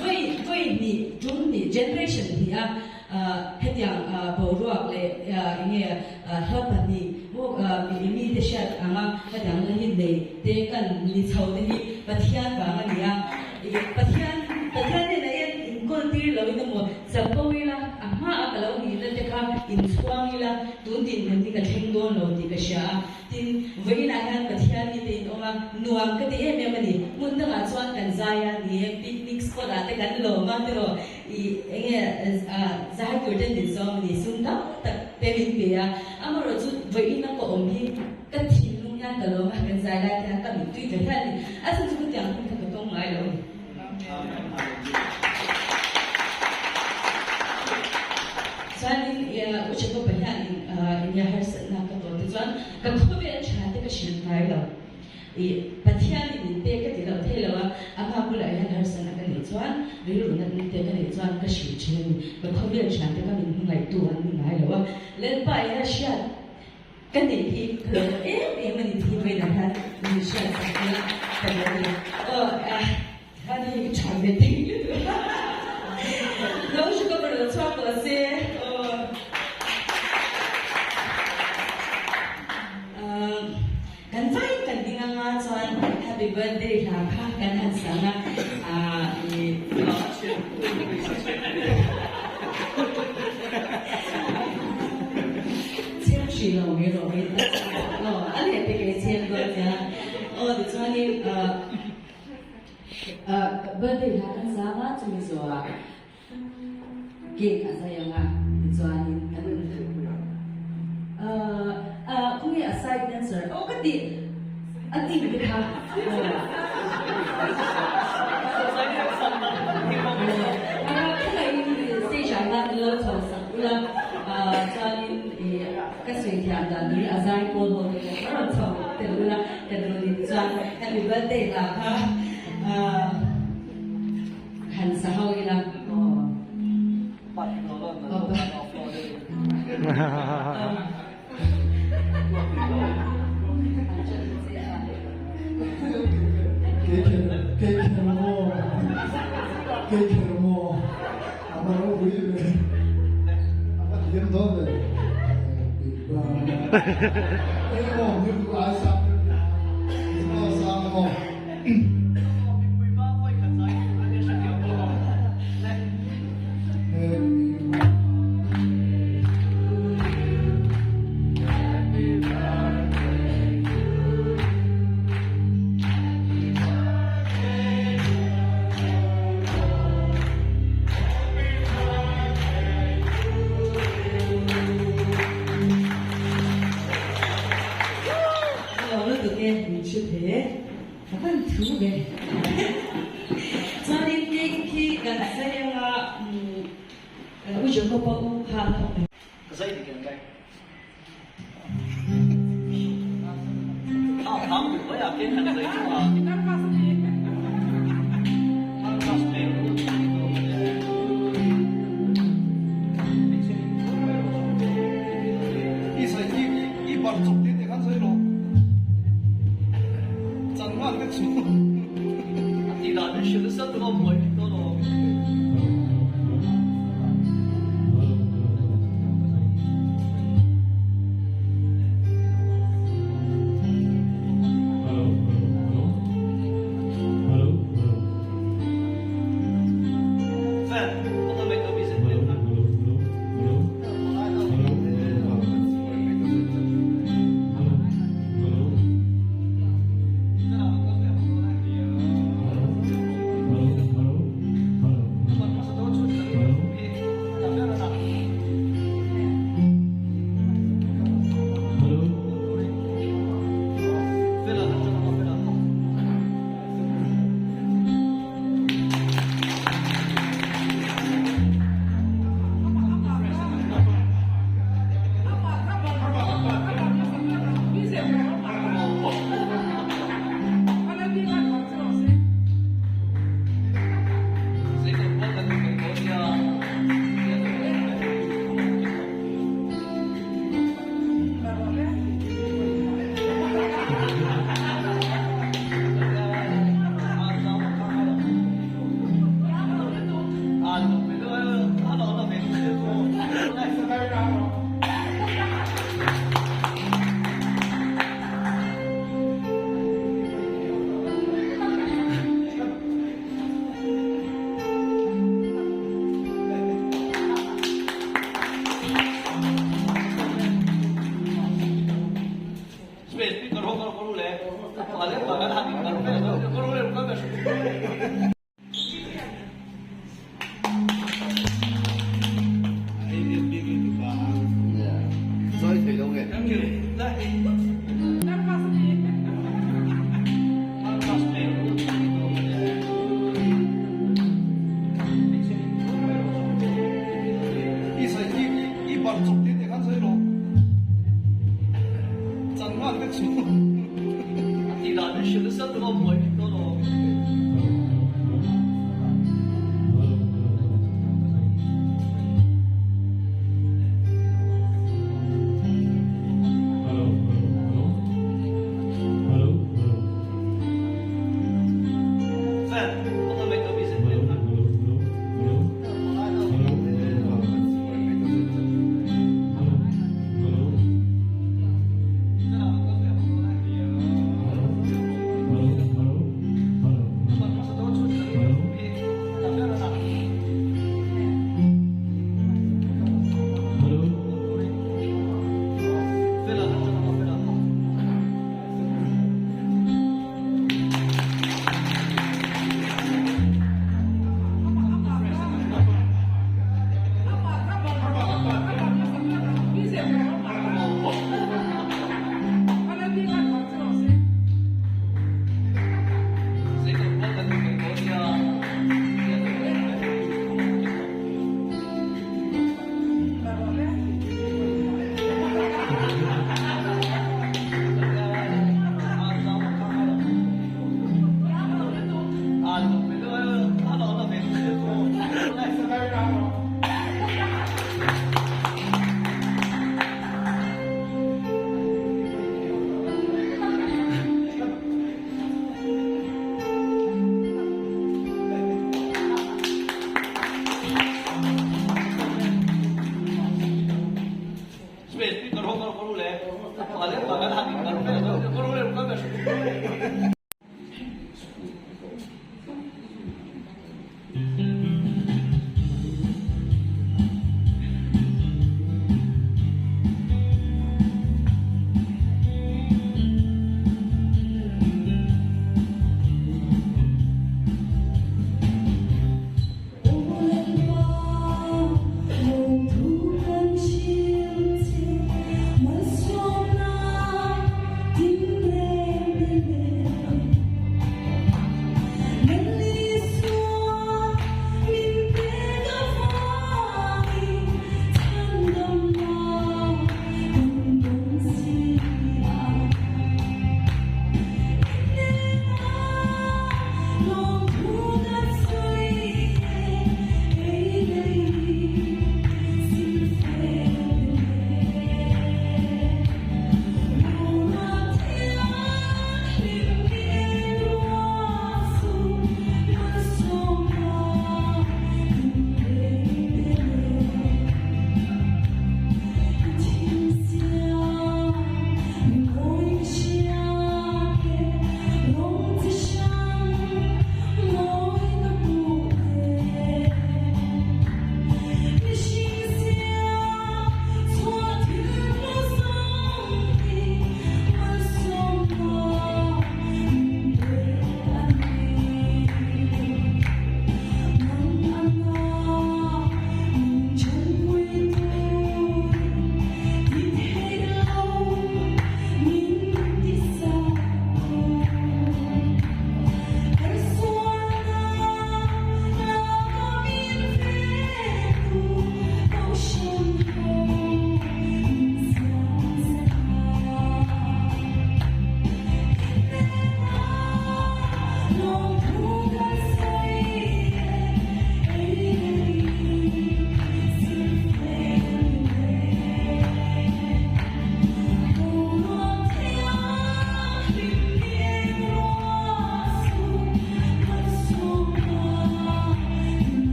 Vawi vawi hnih, tum hnih, generation hnih a hetiang boruak leh eng nge hla pahnih mi mite hriat anga hetiang hla hi nei te kan ni chho te hi Pathian vang a ni a. Pathian Pathian hnenah hian inkawl tir lo in emaw chapo ila, a hma a ka lo nihna te kha inchhuang ila, tun dinhmun hi ka thleng dawn lo tih ka hria a. Tin, vawiinah hian Pathian mite in awm a, nuam ka ti em em a ni. Hmun dangah chuan kan zai a, ni e, picnic spot ah te kan lawm a tiraw, ih enge zai tur ten min sawm a ni, sum tam tak te min pe a. Amaherawhchu vawiin a ka awm hi Ka thinlung hian ka lawm a, kan zai lai te hian ka mittui ta hial a ni. A chhan chu ka tiang hun kha ka tawng ngai lo a ni. Chuanin U Jacob-a hianin enge harsatna ka tawn te chuan ka khawvel tha te ka hrilh ngai lo. Ih Pathianin min pek ka ti lo thei lo a, ama bulah hian harsatna ka neih chuan rilru natna te ka neih chuan ka hrilh thin a ni. Ka khawvel thian te kha min hmangaihtu an ni ngai lo a, Lalpa ina hriat Ka neih hi ka lo em em a ni tih vawiinah hian min hriat sak ila ka duh a ni. Aw ani hi ka tha ve thei lutuk a. No chu ka rawn chhuak tawh se aw. Kan vai kan ding anga chuan happy birthday hla kha kan han sang a. Chhem hrih lo mai rawh mai aw a leh pek ei chhem dawn nia. Aw tichuanin birthday hla kan sang a, chumi zawhah cake a zai ang a, tichuanin kan khawnge a side dancer aw ka tih a tih te kha khawngaihin stage ah hian min lo chho sak ula chuanin Ka sawi thiam dan hi a zai pawl ho te pawh ka rawn chho tel ula ka duh nin chuan happy birthday hla kha han sa ho ila aw. Kei kher maw? A va ropui ve. A va thiam dawn ve. Eng maw min duh ai sang deuh hi a. Eng sang maw. Lo lutuk e, min hre thei e, ka van thu ve. Chuanin cake khi kan zai anga U Jacob-a u kha an awm em? Ka zai dik em kai?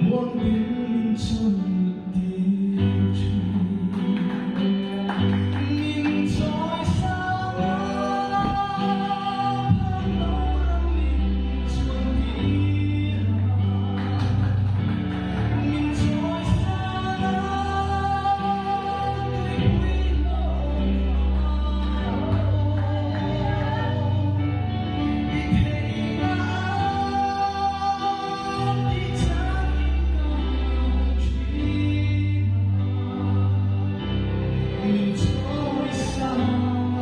Muangin min chawlhtir thin. Min chawi sang a, phal lo ram min chuantir a. Min chawi sang a, tuipui hlawm a. I theihna a ti changin ka hmu thin a, min chawi sang a,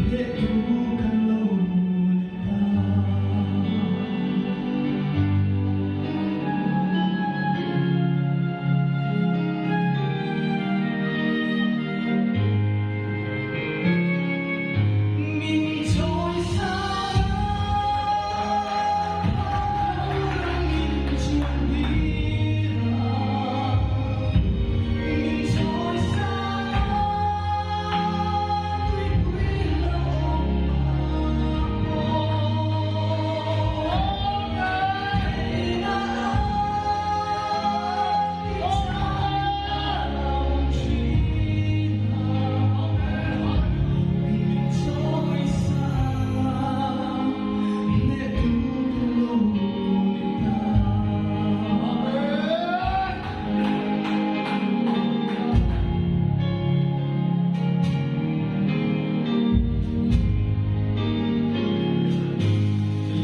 hnehtu kan lo ni ta. Min chawi sang a, phal ram min chuan tir a. Min chawi sang a, tuipui hlauhawm ah pawh theihna a ti chang ka lo thin a. Min chawi sang a, hnehtu ka lo ni ta.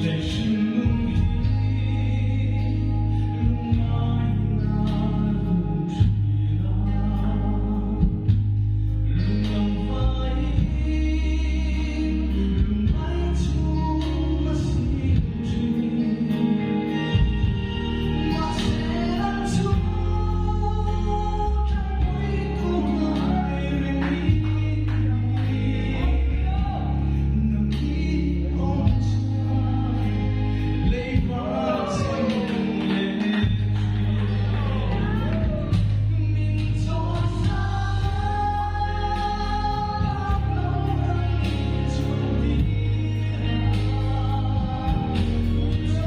Lei hringnung hi lungngai hun a rum thin a, lunglam vaiin lungngai chung a sim thin. Mahse lam chu tanpui tu ngai reng ni nang hi awm chuan leiba cheng leh thin. Min chawi sang a, phak lo ram min chuan tir a. Min chawi sang a, tuipui hlauhawm ah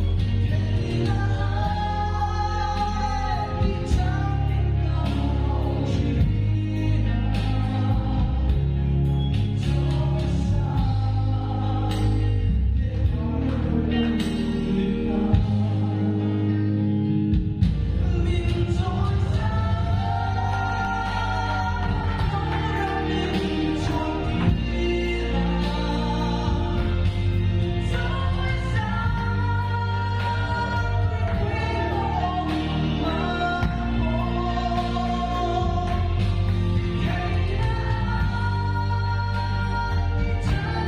pawh theihna a ti changin ka hmu thin a. Min chawi sang a, hnehtu ka ni ta. Min chawi sang a, phak lo ram min chuan tir a. Min chawi sang a, tuipui hlauhawm ah pawh theihna a ti changin ka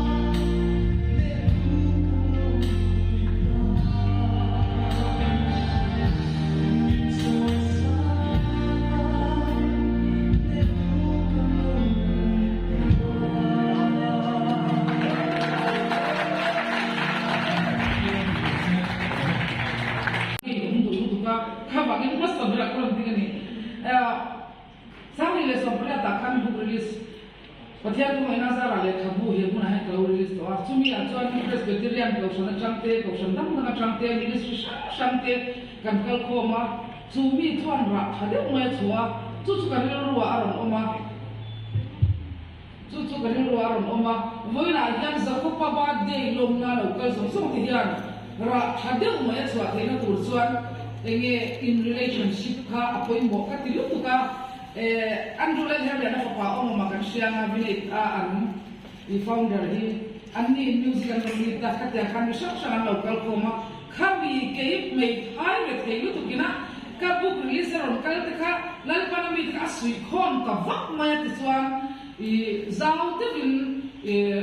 hmu thin a. Min chawi sang a, hnehtu ka lo ni ta. Min chawi sang a, hnehtu ka lo ni ta. Hei awm duh lutuk a, kha vangin hmasa berah ka rawn ding a ni. 2018 ah khan book release Pathian khawngaihna zarah lehkhabu he hmunah hian ka lo release tawh a, chumi ah chuan Presbyterian Kohhran atang te, Kohhran dang dang atang te, ministry hrang hrang te kan kal khawm a, chu mi chuan rah tha deuh mai a chhuah a, chu chu ka rilru ah a rawn awm a. Chu chu ka rilru a rawn awm a, vawiinah hian Jakoba birthday lawmna lo kal zawng zawng te hian rah tha deuh mai a chhuah theihna tur chuan enge in relationship kha a pawimawh ka ti lutuk a, eh Andrew leh Herliana fapa awm awma kan hria anga village a an i founder hi an ni in music an rawn lead a, khatiang khan mi hrang hrang an lo kal khawm a, khami kei hmeithai ve thei lutuk ina ka book release a rawn kal te kha Lalpana mi te kha a suihkhawm ta vak mai a tichuan I zau deuhin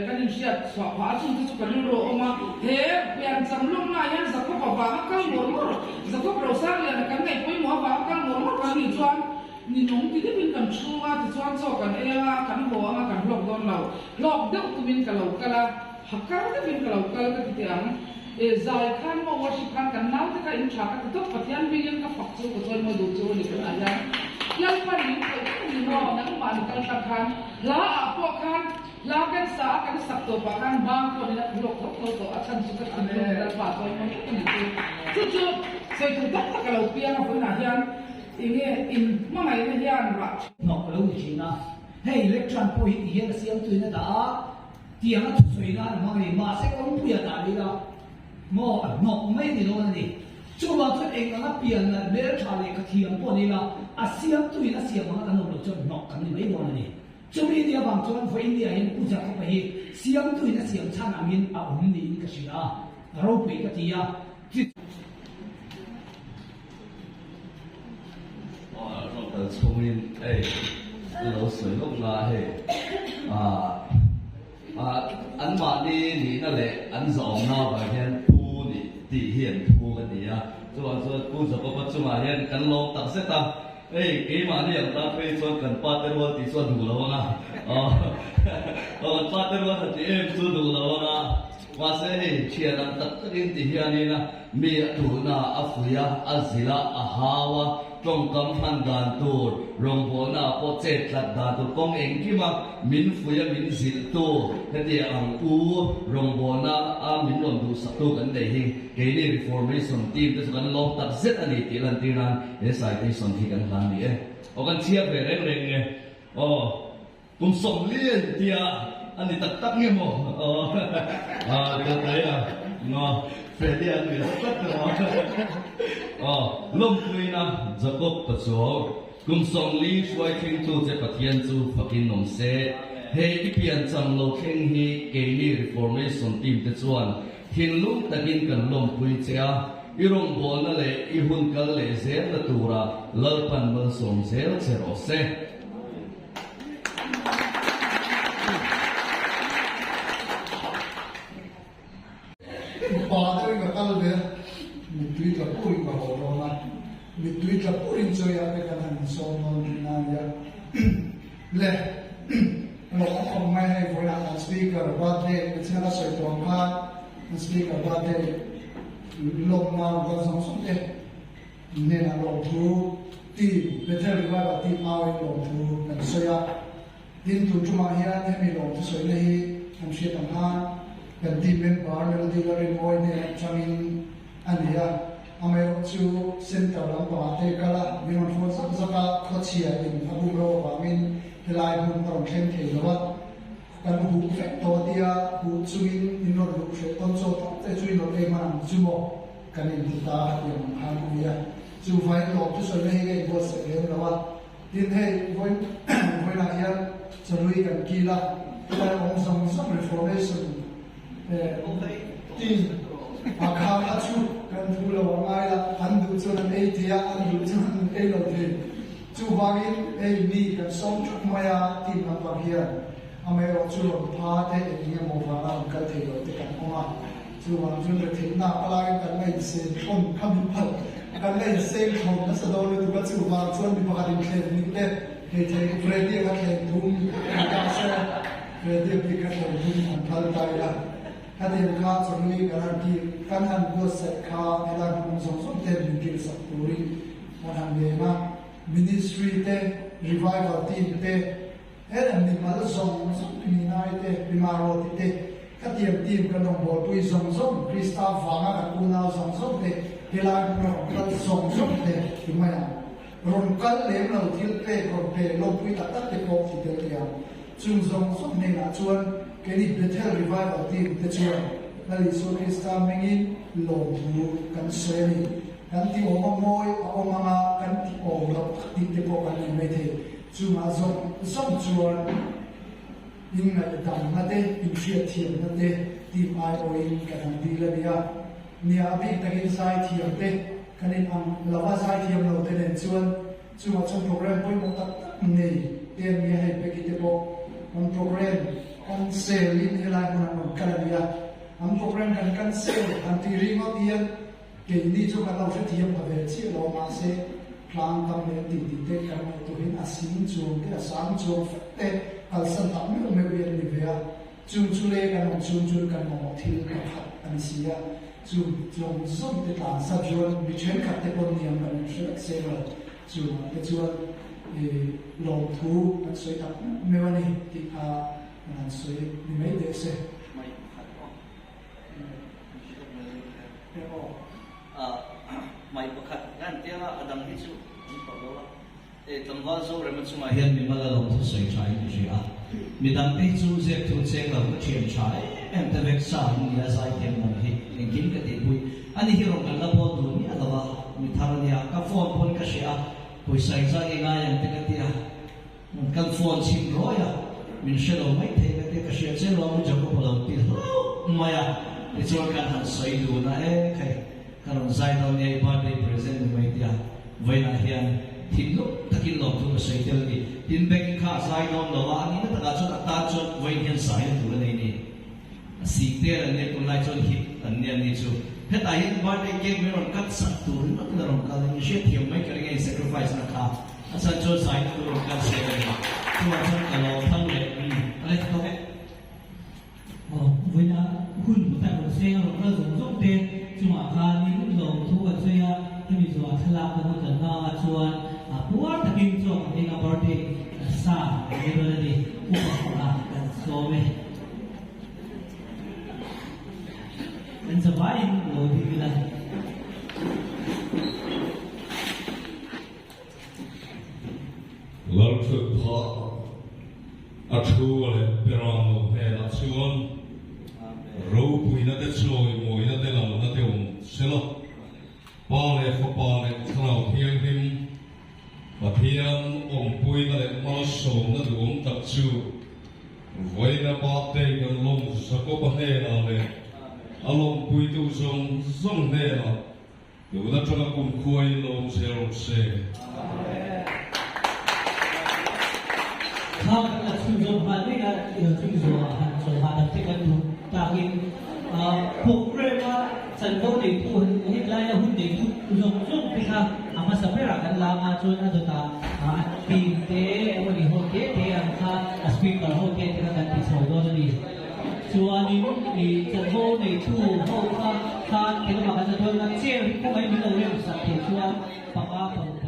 kan inhriat chhuah phah a, chungte chu ka rilru a awm a, he piancham lawmnaah hian Jakob avanga kal ngawr ngawr, Jakob Rosangliana kan ngaih pawimawh avanga kal ngawr ngawr kan nih chuan ninawm ti deuhin kan chhung a, tichuan chaw kan ei anga, kan haw anga kan hlawk dawn lo, hlawk deuh tumin ka lo kal a, hakar deuhin ka lo kal ka ti teh ang. E zai khan maw worship khan kan naute kha in tha ka ti tawp Pathian hmingin ka fak chu ka chawimawi duh chu a ni tunah hian Lalpan min khawih vek a ni maw nangmah ni kal tak khan hla ah pawh khan hla kan sa a kan sak tawpah khan bang pawh nin a tlu lawk tho tho tawh a chhan chu ka thinlung in Lalpa a chawimawi vek a ni chu chu chu sawi tur tak tak a lo piang a vawiinah hian enge in hmangaihna hian rah Hnawk a lo ni thin a, hei electron pawh hi tihian a siamtuin a dah a, Tiang a thusawi nan a hmang a ni. Mahse kawngpuia dah leh ila maw a hnawk mai ni dawn a ni. Chuvang chuan eng anga pian nalh hmeltha lehkha thiam pawh ni ila a siamtuin a siam anga kan awm loh chuan hnawk kan ni mai dawn a ni. Chumi nia vang chuan vawiin nia hian Pu Jacob-a hi siamtuin a siam chhan angin a awm niin ka hria a, ropui ka ti a. Rawn kal chhungin hei ka lo sawi lawk na hei anmahni nihna leh an zahawmna avang hian Pu nih tih hi an thu ka ti a, chuvang chuan Pu Jacob-a chungah hian kan lawm tak zet a, hei keimahni ang tan phei chuan kan pa te rual tih chu a duh lo ang a, kan pa te rual han tih em chu a duh lo ang a. Mahse hei thian ang tak takin ti hianin a mi a tuhna a fuih a, a zilh a, a hau a, tawngkam hman dan tur, rawngbawlna ah pawh chet tlat dan tur kawng engkim a min fuih a min zilh tu hetiang ang u rawngbawlna a min rawn duhsaktu kan nei hi keini Reformation team te chu kan lawm tak zet a ni tih lantir nan he citation hi kan hlan ni e. Aw kan chhiar ve reng reng nge aw. Kum 40 an tia a ni tak tak nge maw? Aw ka tlai a maw Freddy a nui tak tak maw? Aw lawmpuina Jacob ka chuang kum 40 hruai thlengtu che Pathian chu fakin awm se. Hei i piancham lo thleng hi keini Reformation team te chuan thinlung takin kan lawmpui che a, i rawngbawlna leh i hun kal leh zelna tura Lalpan malsawm zel che rawh se. Pa deuhin ka kal ve a, mittui tla purin ka haw dawn a, mittui tla purin chawiah te kan han insawm dawn tihna a nia. Le, lawm awm mai hei vawiinah kan speaker birthday ka chhiat a sawi tawh ang khan kan speaker birthday lawmna kan zawng zawng te Hnenah lawmthu team, Bethel Revival team auin lawmthu kan sawi a. Tin, tun tumah hian hemi lawmthu sawina hi kan hriat ang khan kan team member Melody Lalrinmawi hnen atangin a ni a. Amaherawh chu center lampangah te kal a, min rawn phone zak zak a, khawchhia in a bum lo avangin helai hmun a rawn thleng thei lo a. Kan huh vek tawh a tia, huh chungin in rawn luh hreh tawn chaw tak te chu in rawn ei hman ang chu maw? Kan inti ta a ti ang khan a nia. Chu vain lawm chu sawina hi ka inbuatsaih lem lo a. Tin hei vawiin vawiinah hian chawlui kan kil a, helai awm zawng zawng reformation team a kha kha chu kan thu lo a ngai la, an duh chuan an ei thei a, an duh chuan an ei lo thei. Chuvangin hei mi kan sawm theuh mai a team lampang hian amaherawh chu rawn pha te eng eng emaw vanga rawn kal thei lo te kan awm a. Chuvang chuan retheihna a palaiin kan la inseng thlawn kha min phal, kan la inseng thlawn nasa dawn lutuk a, chuvang chuan mi pakhat inthleng nih te thei thei Freddy a kha thleng thum ni ta se, Freddy a bik kha thleng thum han phal ta ila, khatiang kha chawhlui kan han kil, kan han buatsaih kha helai hmun zawng zawng ten min kilsak turin kan han ngen a, Ministry te, Revival team te, Heng mimal zawng zawng pi Minai te, pi Maroti te, khatiang team kan rawngbawlpui zawng zawng, Krista vanga kan unau zawng zawng te, helai hmuna rawn kal zawng zawng te ti mai ang. Rawn kal lem lo thil pek rawn pe lawmpui tak tak te pawh ti tel thei ang. Chung zawng zawng hnenah chuan keini Bethel Revival team te chuan Lal Isua Krista hmingin lawmthu kan sawi a ni. Kan ti awm a mawi a awm anga kan ti awm loh tak tih te pawh kan nei mai thei. Chungah zawng zawng chuan inngaih damna te, inhriatthiamna te team aiawhin kan han dil a nia. Nia, a bik takin zaithiam te kan in ang lo a, zaithiam lo te nen chuan chungah chuan program pawimawh tak tak nei te an nia, hei Peggy te pawh an program cancel in helai hmunah rawn kal a nia. An program kan cancel han tih ringawt hian Keini chu kan lo hrethiam ta ve chiah lo mahse tlang tam leh tih tih te kan ngaihtuahin a sing chuang te a sang chuang fek te kalsan tak meuh meuh hi an ni ve a, chung chu le kan awm chhung chuan kan mamawh thil pakhat a ni si a. Chu zawng zawng te tlan sa chuan mi thenkhat te pawn niang kan inhre vek seng lo. Chungah te chuan lawmthu kan sawi tak meuh meuh a ni tih kha kan han sawi ni mai teh se. Mai pakhat aw. Mai pakhat hian tianga a dang hi chu an tawh lo a. Tlangval Zorema chungah hian mimal a lawmthu sawi tha in ka hria a. Midang te hi chu zep thu cheng lo ka thian tha em em te vek sa in nia zai thiam lam hi engkim ka tihpui. Ani hi rawn kan la bawl dun miah lo a, mi thar a nia. Ka phone pawn ka hria a, pawisa engzah nge ngai ang te ka ti a. Kan phone chhim rawi a, min hre lo mai thei ka tia ka hria che lo a, Jacob a lo ti hlauh mai a. Tichuan kan han sawi dun a, e khai. Ka rawn zai dawn nia i birthday present ni mai tia vawiinah hian thinlung takin lawmthu ka sawi tel a ni. Tin Becky kha a zai dawn lo a, a nihna takah chuan a tan chuan vawiin hian zaina tur a nei ni. A sing tel an nia tunlai chuan hit an nia ni chu. Hetah hian birthday cake min rawn cut sak tur ringawt in a rawn kal a, in hriatthiam mai ka ring a in sacrifice na kha a chhan chuan zaina tur rawn kal se ka ni. Chuvang chuan ka lawm thang leh a let tawk e. Aw, vawiina hun hlu tak rawn seng a rawn kal zawng zawng te chungah khanin lawmthu kan sawi a, hemi zawhah thlalak ka hmu tan hma chuan a puar takin chaw kan eng a birthday sa kan ei dawn a ni, upa kha kan sawm e. Kan zavaiin lo ding ila. Lalthut phah a thu leh Beramno hnenah chuan ropuina te chawimawina te lalna te awm sela, Pa leh Fapa leh Thlarau Thianghlim Pathian awmpuina leh malsawmna duhawm tak chu vawiina birthday kan lawm Jakoba hnenah leh a lawmpuitu zawng zawng hnenah Tun atanga kum khuaiin lo awm zel rawh se. Kha kan la chhunzawm nghal mai a, chumi zawhah han chawl hahdam te kan duh takin programme a chanvo neitu henglaia hun neitu zawng zawng te kha a hmasa berah kan la anga chuan a dawtah a team te emawni ho te te ang kha a speaker ho te te kha kan ti chho dawn a ni. Chuanin i chanvo neitu ho kha khan kelamah kan la dawn a, chair hi khawngaih min lo rem sak thei chuan panga paruk.